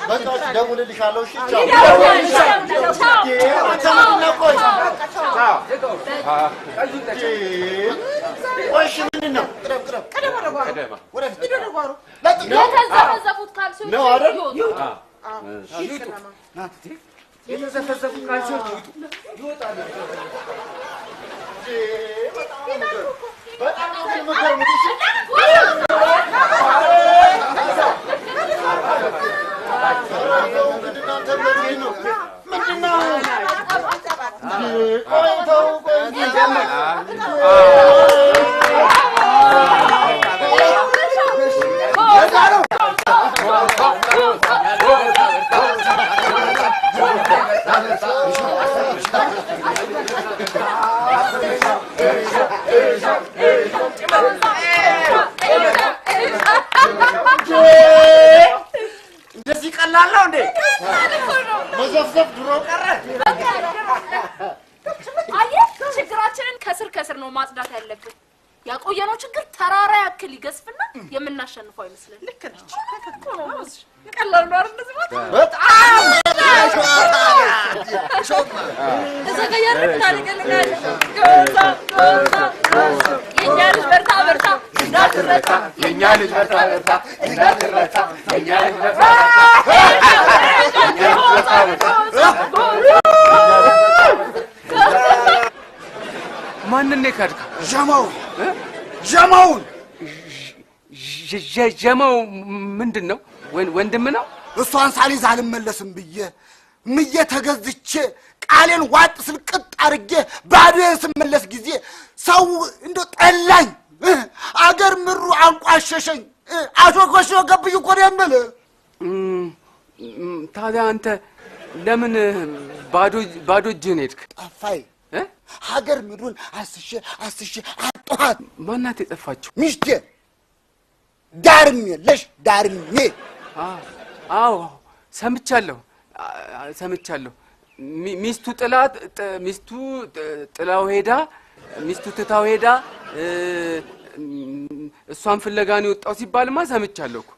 Speaker 1: በቃ እሺ፣ ደውልልሻለሁ። እሺ፣ ቻው።
Speaker 3: ይደውላል። ቻው።
Speaker 1: አንተ ምንድን ነው? ቆይ ቆይ፣ እሺ፣ ምንድን ነው?
Speaker 2: ቅደም ወደ ጓሮ፣ ሂድ ወደ ጓሮ።
Speaker 3: የተዘፈዘፉት ካልሲዎች
Speaker 1: ነው አይደል?
Speaker 3: ይውጡ።
Speaker 4: የተዘፈዘፉት ካልሲዎች ይውጡ። ይወጣሉ።
Speaker 1: በጣም ነው የምትገርሙት። እሺ ምንድን ነው? ቆይ ተው፣ ቆይ እንደዚህ ቀላል ነው እንዴ? መዘፍዘፍ ድሮ ቀረ።
Speaker 3: አየህ፣ ችግራችንን ከስር ከስር ነው ማጽዳት ያለብን። ያቆየነው ችግር ተራራ ያክል ይገዝፍና የምናሸንፈው አይመስልም።
Speaker 2: ልክ ነች።
Speaker 3: ቀላል ነው አይደል? እንደዚህ ማለት
Speaker 1: በጣም
Speaker 3: እዛ ጋር ያለው ታሪክ ልንገርህ። ጎሳ ጎሳ ጎሳ የእኛ ልጅ በርታ በርታ እንዳትረታ፣
Speaker 7: የእኛ ልጅ በርታ በርታ እንዳትረታ፣ የእኛ ልጅ በርታ
Speaker 4: ማንን ነው የካድከው?
Speaker 5: ጀማውን ጀማውን።
Speaker 4: ጀማው ምንድን ነው? ወንድም ነው?
Speaker 5: እሷን ሳልይዝ አልመለስም ብዬ ምዬ ተገዝቼ ቃሌን ዋጥ ስልቅጥ አድርጌ ባዶዬን ስመለስ ጊዜ ሰው እንደው ጠላኝ፣ አገር ምሩ አንቋሸሸኝ፣ አሾከሾከብኝ እኮ ነው የምልህ።
Speaker 4: ታዲያ አንተ ለምን ባዶ እጅህን ሄድክ?
Speaker 5: ጠፋኝ። ሀገር ምድሩን አስሼ አስሼ አጣኋት።
Speaker 4: ማናት የጠፋችው?
Speaker 5: ሚስቴ ዳርሜ ለሽ ዳርሜ።
Speaker 4: አዎ ሰምቻለሁ፣ ሰምቻለሁ። ሚስቱ ጥላት ሚስቱ ጥላው ሄዳ ሚስቱ ትታው ሄዳ እሷን ፍለጋ ነው የወጣው ሲባልማ ሰምቻለሁ እኮ።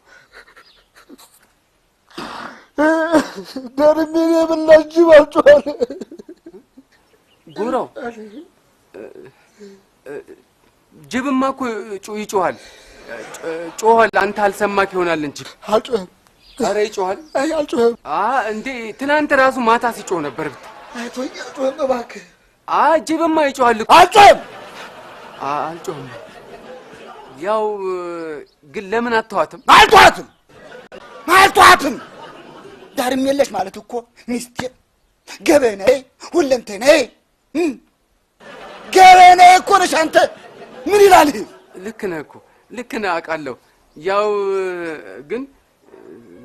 Speaker 5: ዳርሜን የበላች ጅብ አልጮኸ።
Speaker 4: ጎራው ጅብማ እኮ ይጮሃል፣ ጮኋል። አንተ አልሰማክ ይሆናል እንጂ።
Speaker 5: አልጮኸም።
Speaker 4: ኧረ ይጮሃል።
Speaker 5: አይ አልጮኸም።
Speaker 4: እንዴ ትናንት ራሱ ማታ ሲጮህ ነበር ብታይ።
Speaker 5: አይ ተወኝ፣ አልጮኸም እባክህ።
Speaker 4: ጅብማ ይጮሃል እኮ።
Speaker 5: አልጮኸም።
Speaker 4: አልጮኸም። ያው ግን ለምን አትተዋትም?
Speaker 5: አልተዋትም አልተዋትም። ዳርም የለሽ ማለት እኮ ሚስቴ ገበናዬ ሁለንተናዬ ገበናዬ እኮ ነሽ አንተ። ምን ይላል ይሄ?
Speaker 4: ልክ ነህ እኮ ልክ ነህ አውቃለሁ። ያው ግን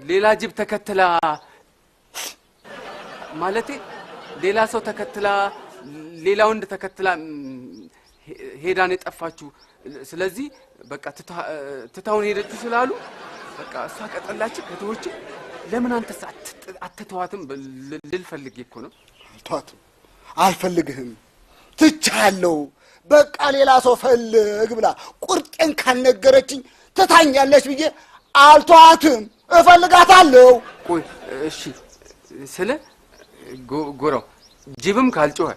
Speaker 4: ሌላ ጅብ ተከትላ ማለቴ ሌላ ሰው ተከትላ ሌላ ወንድ ተከትላ ሄዳን የጠፋችሁ። ስለዚህ በቃ ትታውን ሄደችው ስላሉ በቃ እሷ ከጠላች ከተወች ለምን አንተስ አትተዋትም ልል ፈልጌ እኮ ነው።
Speaker 5: አልተዋትም፣ አልፈልግህም፣ ትቻለሁ፣ በቃ ሌላ ሰው ፈልግ ብላ ቁርጤን ካልነገረችኝ ትታኛለች ብዬ አልተዋትም፣ እፈልጋታለሁ።
Speaker 4: ቆይ እሺ ስለ ጎራው ጅብም ካልጮኸ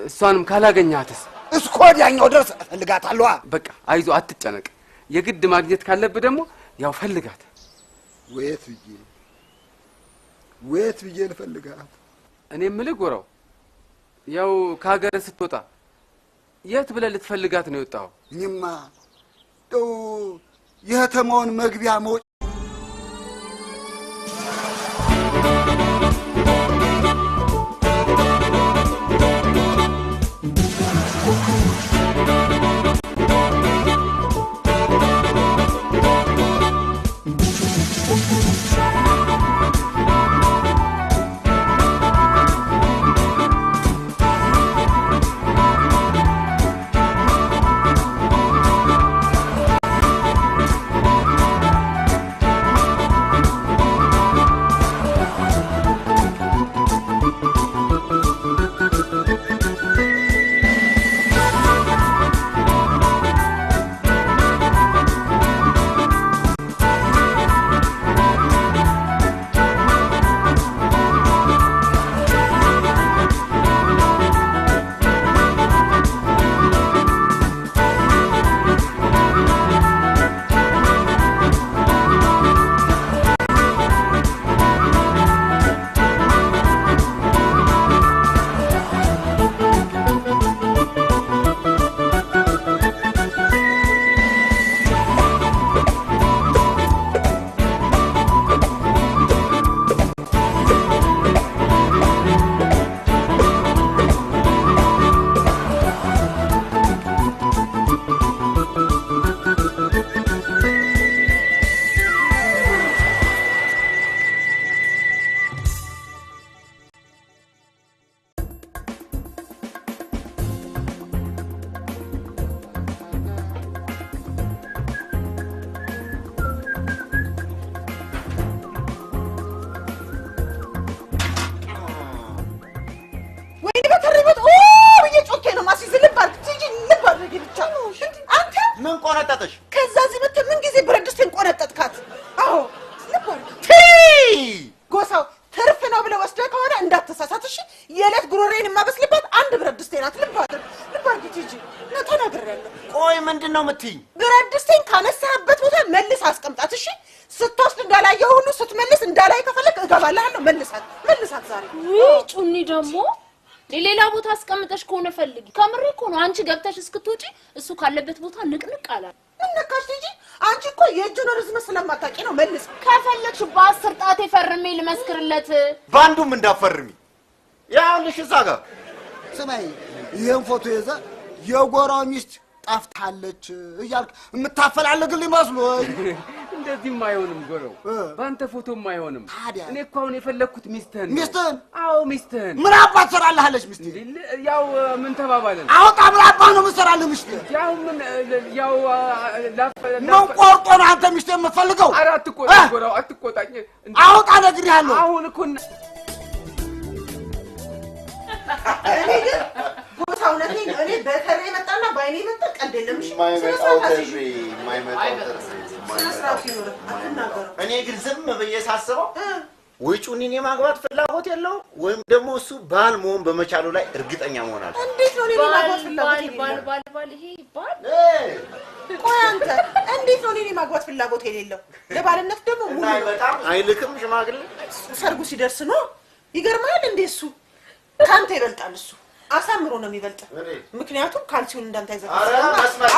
Speaker 4: እሷንም ካላገኛትስ?
Speaker 5: እስከ ወዲያኛው ድረስ እፈልጋታለሁ።
Speaker 4: በቃ አይዞ አትጨነቅ። የግድ ማግኘት ካለብህ ደግሞ ያው ፈልጋት።
Speaker 5: ወየት ብዬ ወየት ብዬ ልፈልጋት?
Speaker 4: እኔ የምልህ ጎራው ያው ከሀገር ስትወጣ የት ብለህ ልትፈልጋት ነው የወጣኸው?
Speaker 5: እኔማ እንደው የከተማውን መግቢያ መውጫ
Speaker 1: ምን ቆነጠጥሽ?
Speaker 2: ከዛ እዚህ መተህ ምን ጊዜ ብረት ድስቴን ቆነጠጥካት? አዎ ልብ አድርግ። ጎሳው ትርፍ ነው ብለህ ወስደህ ከሆነ እንዳትሳሳት እሺ። የዕለት ጉሮሬን የማበስልባት አንድ ብረት ድስቴ ናት። ልብ አድርግ፣ ልብ አድርግ ቲጂ። ነው ተናግሬያለሁ።
Speaker 1: ቆይ ምንድን ነው የምትይኝ?
Speaker 2: ብረት ድስቴን ካነሳህበት ቦታ መልስ አስቀምጣት እሺ። ስትወስድ እንዳላየው ሁሉ ስትመልስ እንዳላይ ከፈለክ እገባልሃለሁ። መልሳት፣ መልሳት ዛሬ።
Speaker 3: ውይ ጩኒ ደግሞ ሌላ ቦታ አስቀምጠሽ ከሆነ ፈልጊ። ከምሬ እኮ ነው። አንቺ ገብተሽ እስክትወጪ እሱ ካለበት ቦታ ንቅንቅ አላል።
Speaker 2: ምን ነካሽ ቲጂ? አንቺ እኮ የእጁን ርዝመት ስለማታውቂ ነው። መልስ
Speaker 3: ከፈለግሽ በ10 ጣቴ ፈርሜ ልመስክርለት።
Speaker 1: በአንዱም እንዳፈርሚ ያውልሽ እዛ ጋር
Speaker 5: ስማይ፣ ይሄን ፎቶ ይዘህ የጎራው ሚስት ጠፍታለች እያልክ የምታፈላልግልኝ መስሎኝ።
Speaker 4: እንደዚህም አይሆንም ጎረው፣ በአንተ ፎቶም አይሆንም። እኔ እኮ አሁን የፈለግኩት ሚስትህን ነው።
Speaker 5: ሚስትህን?
Speaker 4: አዎ ሚስትህን።
Speaker 5: ምን አባት ትሰራልሃለች ሚስትህ?
Speaker 4: ያው ምን ተባባልን?
Speaker 5: አውጣ። ምን አባት ነው የምትሰራልህ ሚስትህ?
Speaker 4: ያው ምን ያው
Speaker 5: ምን ቆርጦ ነው አንተ ሚስትህ የምትፈልገው?
Speaker 4: ኧረ አትቆጣኝ ጎረው፣ አትቆጣኝ።
Speaker 5: አውጣ፣ ነግሬሃለሁ።
Speaker 4: አሁን እኮ
Speaker 2: እኔ ግን ጎሳ እውነቴን ነው። እኔ በተሬ መጣና በአይኔ መጣ ቀልድ የለም። እሺ
Speaker 1: የማይመጣው ጥሪ የማይመጣው ጥሪ
Speaker 2: ስነ ስርዓት ይኑርህ፣ አትናገረው።
Speaker 1: እኔ ግን ዝም ብዬ ሳስበው ወይ ጩኒን የማግባት ፍላጎት የለውም ወይም ደግሞ እሱ ባል መሆን በመቻሉ ላይ እርግጠኛ መሆን አለ።
Speaker 2: እንዴት ነው እኔ የማግባት ፍላጎት የሌለው?
Speaker 3: ባል ባል ባል ይሄ ባል
Speaker 2: ቆይ አንተ እንዴት ነው እኔ የማግባት ፍላጎት የሌለው? ለባልነት ደግሞ ሙሉ ነው።
Speaker 1: አይልክም ሽማግሌ
Speaker 2: ሰርጉ ሲደርስ ነው። ይገርማል እንዴ እሱ ካንተ ይበልጣል እሱ። አሳምሮ ነው የሚበልጥ። ምክንያቱም ካልሲውን እንዳንተ
Speaker 1: ኧረ መስመር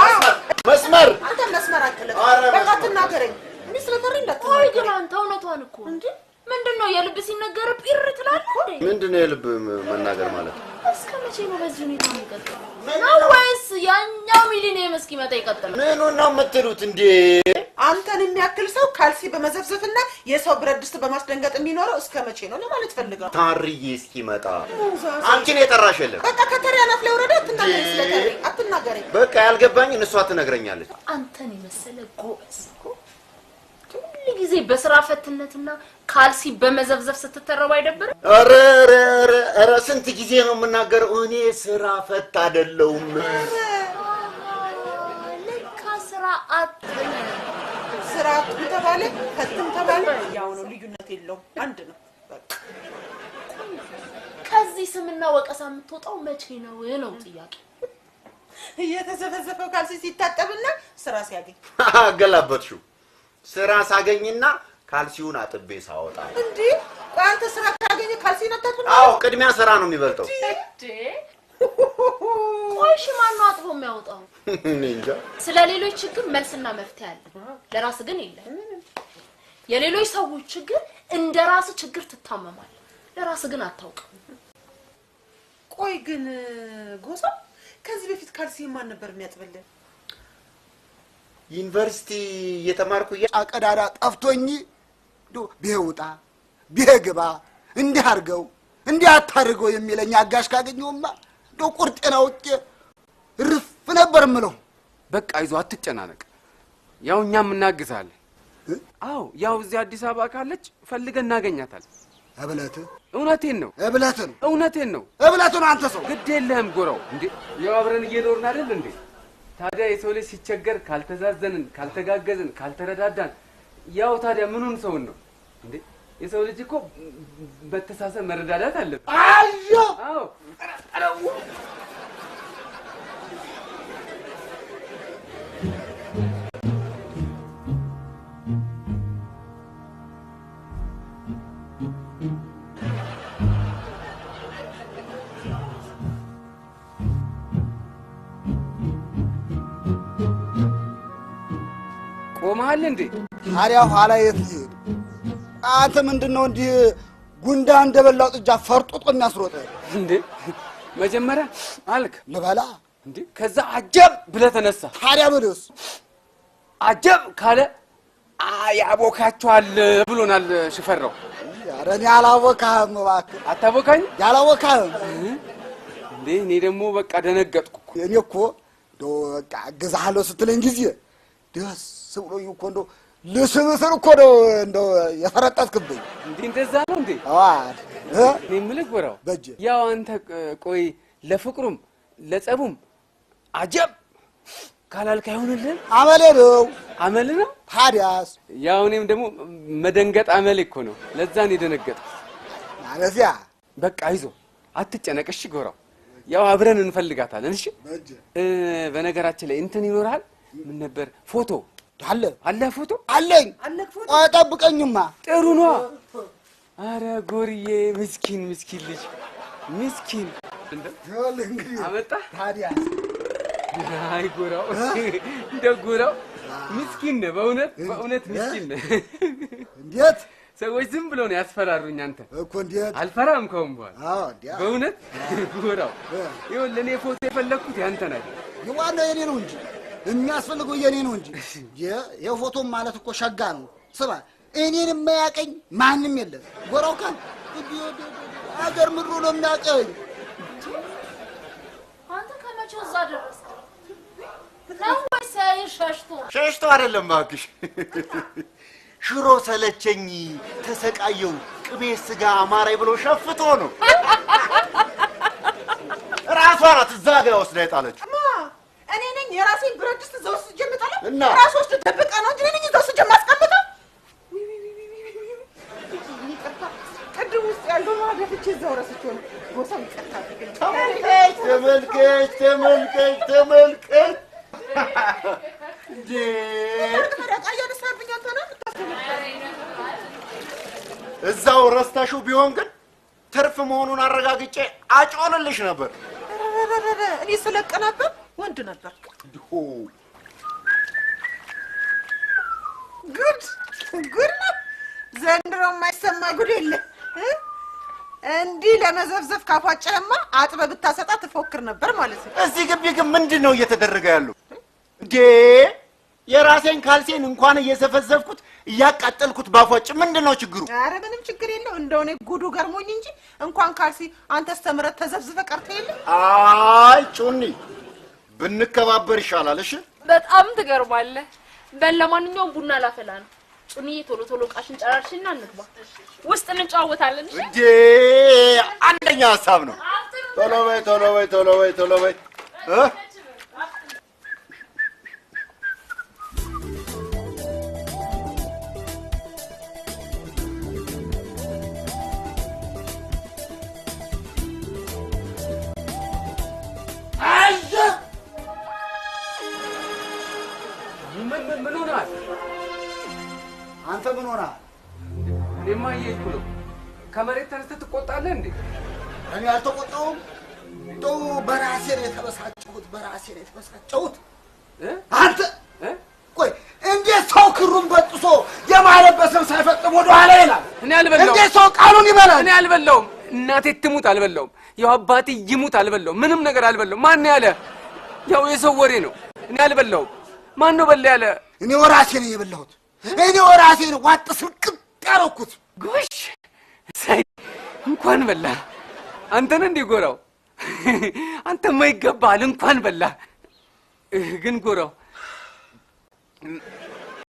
Speaker 1: መስመር
Speaker 2: አንተ መስመር አትለቅ። በቃ አትናገረኝ። እኔ ስለፈሪ እንዳትናገረኝ።
Speaker 3: ቆይ ግን አንተ እውነቷን እኮ እንዴ ምንድነው የልብ ሲነገር ጲር ትላለህ እንዴ?
Speaker 1: ምንድነው የልብ መናገር ማለት?
Speaker 3: እስከ መቼ ነው በዚህ ሁኔታ የሚቀጥለው? ነው ወይስ ያኛው ሚሊኒየም እስኪመጣ ይቀጥላል?
Speaker 1: ምኑን ነው የምትሉት እንዴ?
Speaker 2: አንተን የሚያክል ሰው ካልሲ በመዘፍዘፍና የሰው ብረት ድስት በማስደንገጥ የሚኖረው እስከ መቼ ነው ለማለት ፈልገው።
Speaker 1: ታርዬ እስኪመጣ አንቺን የጠራሽ የለም።
Speaker 2: በቃ ከተሪ አናት ላይ ወረደ። አትናገረኝ፣ ስለተሪ አትናገረኝ።
Speaker 1: በቃ ያልገባኝን እሷ ትነግረኛለች።
Speaker 3: አንተን የመሰለ ጎበዝ ሁሉ ጊዜ በስራ ፈትነትና ካልሲ በመዘፍዘፍ ስትተረብ አይደብርም?
Speaker 1: ኧረ ኧረ ኧረ ስንት ጊዜ ነው የምናገረው? እኔ ስራ ፈት አይደለሁም።
Speaker 3: ለካ ስራ አጥ
Speaker 2: ስራ አጥም ተባለ ፈትም ተባለ ያው ነው፣ ልዩነት የለውም፣ አንድ ነው። በቃ
Speaker 3: ከዚህ ስምና ወቀሳ የምትወጣው መቼ ነው ነው ጥያቄ።
Speaker 2: እየተዘፈዘፈው ካልሲ ሲታጠብና ስራ ሲያገኝ
Speaker 1: አገላበጥሽው። ስራ ሳገኝና ካልሲውን አጥቤ ሳወጣ
Speaker 2: እንዴ? ቆይ አንተ ስራ ካገኘ ካልሲውን አታጥብም?
Speaker 1: አዎ፣ ቅድሚያ ስራ ነው የሚበልጠው።
Speaker 3: እንዴ ቆይ እሺ፣ ማነው አጥቦ የሚያወጣው?
Speaker 1: እኔ እንጃ።
Speaker 3: ስለ ሌሎች ችግር መልስና መፍትሄ አለ፣ ለራስ ግን የለም። የሌሎች ሰዎች ችግር እንደ ራስ ችግር ትታመማለህ፣ ለራስ ግን አታውቅም።
Speaker 2: ቆይ ግን ጎሳ፣ ከዚህ በፊት ካልሲ ማን ነበር የሚያጥብልህ?
Speaker 1: ዩኒቨርሲቲ እየተማርኩ
Speaker 5: ቀዳዳ ጠፍቶኝ ቢሄውጣ ቢሄግባ እንዲህ አድርገው እንዲህ አታድርገው የሚለኝ አጋሽ ካገኘሁማ እንደው ቁርጤን አውቄ ርፍ ነበር የምለው።
Speaker 4: በቃ አይዞህ፣ አትጨናነቅ። ያው እኛም እናግዛለን። አዎ ያው እዚህ አዲስ አበባ ካለች ፈልገን እናገኛታለን።
Speaker 5: እብለት
Speaker 4: እውነቴን ነው።
Speaker 5: እብለት ነው።
Speaker 4: እውነቴን ነው።
Speaker 5: እብለት ነው። አንተ ሰው
Speaker 4: ግድ የለህም ጎራው። እንዴ ያው አብረን እየኖርን አይደል እንዴ? ታዲያ የሰው ልጅ ሲቸገር ካልተዛዘንን፣ ካልተጋገዝን፣ ካልተረዳዳን ያው ታዲያ ምኑን ሰውን ነው እንዴ? የሰው ልጅ እኮ በተሳሰብ መረዳዳት አለበት።
Speaker 5: አዮ
Speaker 4: አዎ ቆመሃል እንዴ?
Speaker 5: ታዲያ ኋላ የት ልሄድ? አንተ ምንድነው እንዲህ ጉንዳ እንደበላው ጥጃ ፈርጥጦ የሚያስሮጥህ?
Speaker 4: እንዴ መጀመሪያ አልክ
Speaker 5: ልበላ
Speaker 4: እንዴ፣ ከዛ አጀብ ብለህ ተነሳ።
Speaker 5: ታዲያ ብልስ
Speaker 4: አጀብ ካለ ያቦካቸዋል ብሎናል ሽፈራው።
Speaker 5: ኧረ እኔ አላቦካህም እባክህ።
Speaker 4: አታቦካኝ?
Speaker 5: ያላቦካህም
Speaker 4: እንዴ እኔ ደግሞ በቃ ደነገጥኩ እኮ።
Speaker 5: እኔ እኮ እንደው በቃ እገዛሃለሁ ስትለኝ ጊዜ ደስ ብሎኝ እኮ እንደው ልስብስር እኮ ነው እንደው የፈረጠጥክብኝ።
Speaker 4: እንዴ እንደዛ ነው እንዴ?
Speaker 5: አዎ
Speaker 4: እኔ የምልህ ጎራው፣
Speaker 5: በእጄ
Speaker 4: ያው አንተ ቆይ ለፍቅሩም ለጸቡም አጀብ ካላልክ አይሆንልህም?
Speaker 5: አመሌ ነው።
Speaker 4: አመል ነው።
Speaker 5: ታዲያስ
Speaker 4: ያው እኔም ደግሞ መደንገጥ አመሌ እኮ ነው። ለዛ ነው የደነገጥኩት።
Speaker 5: ማለዚያ
Speaker 4: በቃ አይዞህ አትጨነቅ። እሺ ጎራው፣ ያው አብረን እንፈልጋታለን። እሺ በነገራችን ላይ እንትን ይኖርሃል። ምን ነበር ፎቶ
Speaker 5: አለ
Speaker 4: አለ ፎቶ
Speaker 5: አለኝ። ቆይ ጠብቀኝማ።
Speaker 4: ጥሩ ነዋ። አረ ጎርዬ ምስኪን ምስኪን ልጅ ምስኪን አመጣ።
Speaker 5: ታዲያስ
Speaker 4: አይ ጎራው እንደው ጎራው ምስኪን ነህ በእውነት በእውነት ምስኪን ነህ።
Speaker 5: እንዴት
Speaker 4: ሰዎች ዝም ብለው ነው ያስፈራሩኝ። አንተ
Speaker 5: እኮ እንዴት
Speaker 4: አልፈራም ከአሁን በኋላ።
Speaker 5: አዎ እንዴ
Speaker 4: በእውነት ጎራው፣ ይኸውልህ እኔ ፎቶ የፈለግኩት ያንተን አይደል።
Speaker 5: የዋናው የኔ ነው እንጂ የሚያስፈልገው የኔ ነው እንጂ። የፎቶ ማለት እኮ ሸጋ ነው። ስማ እኔን የማያቀኝ ማንም የለም። ጎራው ካል አገር ምድሩ ነው የሚያቀኝ።
Speaker 3: አንተ ከመቼው እዛ ደረስክ ነው ወይስ ሸሽቶ?
Speaker 1: ሸሽቶ አይደለም እባክሽ። ሽሮ ሰለቸኝ፣ ተሰቃየው፣ ቅቤ ስጋ አማራይ ብሎ ሸፍቶ ነው። ራሷ ናት እዛ ጋ ወስዳ የጣለችው።
Speaker 2: እኔ ነኝ የራሴን ብረት ድስት እዛ ውስጥ የምጥለው።
Speaker 1: እና
Speaker 2: ራሱ ወስዶ ደብቀ ነው እንጂ እኔ ነኝ እዛ ውስጥ የማስቀምጠው። ይቅርታ፣ ቅድም ውስጥ ያለው ማደፍቼ እዛው ረስቼው ነው። ጎሳው ይቅርታ አድርግልኝ።
Speaker 1: ተመልከች ተመልከች ተመልከች ተመልከች። እንዴ
Speaker 2: እያነሳብኝ አንተ ነህ የምታስደነግጠው።
Speaker 1: እዛው ረስተሽው ቢሆን ግን ትርፍ መሆኑን አረጋግጬ አጮልልሽ ነበር።
Speaker 2: ነህ። እኔ ስለቅ ነበር ወንድ ነበር። ጉድ ጉድ ነው ዘንድሮ፣ የማይሰማ ጉድ የለም። እንዲህ ለመዘፍዘፍ ካፏጨህማ አጥበህ ብታሰጣ ትፎክር ነበር ማለት ነው።
Speaker 1: እዚህ ግቢ ግን ምንድን ነው እየተደረገ ያለው እንዴ? የራሴን ካልሴን እንኳን እየዘፈዘፍኩት እያቃጠልኩት ባፏጭ ምንድን ነው ችግሩ?
Speaker 2: ኧረ ምንም ችግር የለው። እንደው እኔ ጉዱ ገርሞኝ እንጂ እንኳን ካልሲ አንተስ ተምረህ ተዘፍዝፈህ ቀርተህ የለ።
Speaker 1: አይ ጩኒ፣ ብንከባበር ይሻላል። እሺ
Speaker 3: በጣም ትገርማለህ። በል ለማንኛውም ቡና ላፈላ ነው። ጩኒዬ ቶሎ ቶሎ ዕቃሽን ጨራርሽና እንግባ። ውስጥ እንጨዋወታለን። እሺ
Speaker 1: እንዴ፣ አንደኛ ሀሳብ ነው። ቶሎ በይ ቶሎ በይ ቶሎ በይ ቶሎ በይ እ
Speaker 4: ምን ሆነሃል?
Speaker 5: አንተ ምን ሆነሃል?
Speaker 4: እኔማ እየሄድኩ ነው። ከመሬት ተነስተህ ትቆጣለህ እንዴ?
Speaker 5: እኔ አልተቆጣሁም። እንደው በራሴ ነው የተበሳጨሁት፣ በራሴ ነው የተበሳጨሁት። አንተ ቆይ፣ እንዴት ሰው ክሩን በጥሶ የማለበስን ሳይፈጽም ወደ ኋላ ይላል?
Speaker 4: እኔ አልበላሁም።
Speaker 5: እንዴት ሰው ቃሉን ይበላል?
Speaker 4: እኔ አልበላሁም። እናቴ ትሙት አልበላሁም። ያው አባቴ ይሙት አልበላሁም። ምንም ነገር አልበላሁም። ማን ያለ? ያው የሰው ወሬ ነው። እኔ አልበላሁም። ማን ነው በላ ያለ?
Speaker 5: እኔ ራሴ ነኝ የበላሁት። እኔ ራሴ ነኝ ዋጥ ስልቅጥ ያደረኩት።
Speaker 4: ጎሽ እሰይ፣ እንኳን በላ። አንተ ነህ እንዴ ጎራው? አንተማ ይገባሃል፣ እንኳን በላ። ግን ጎራው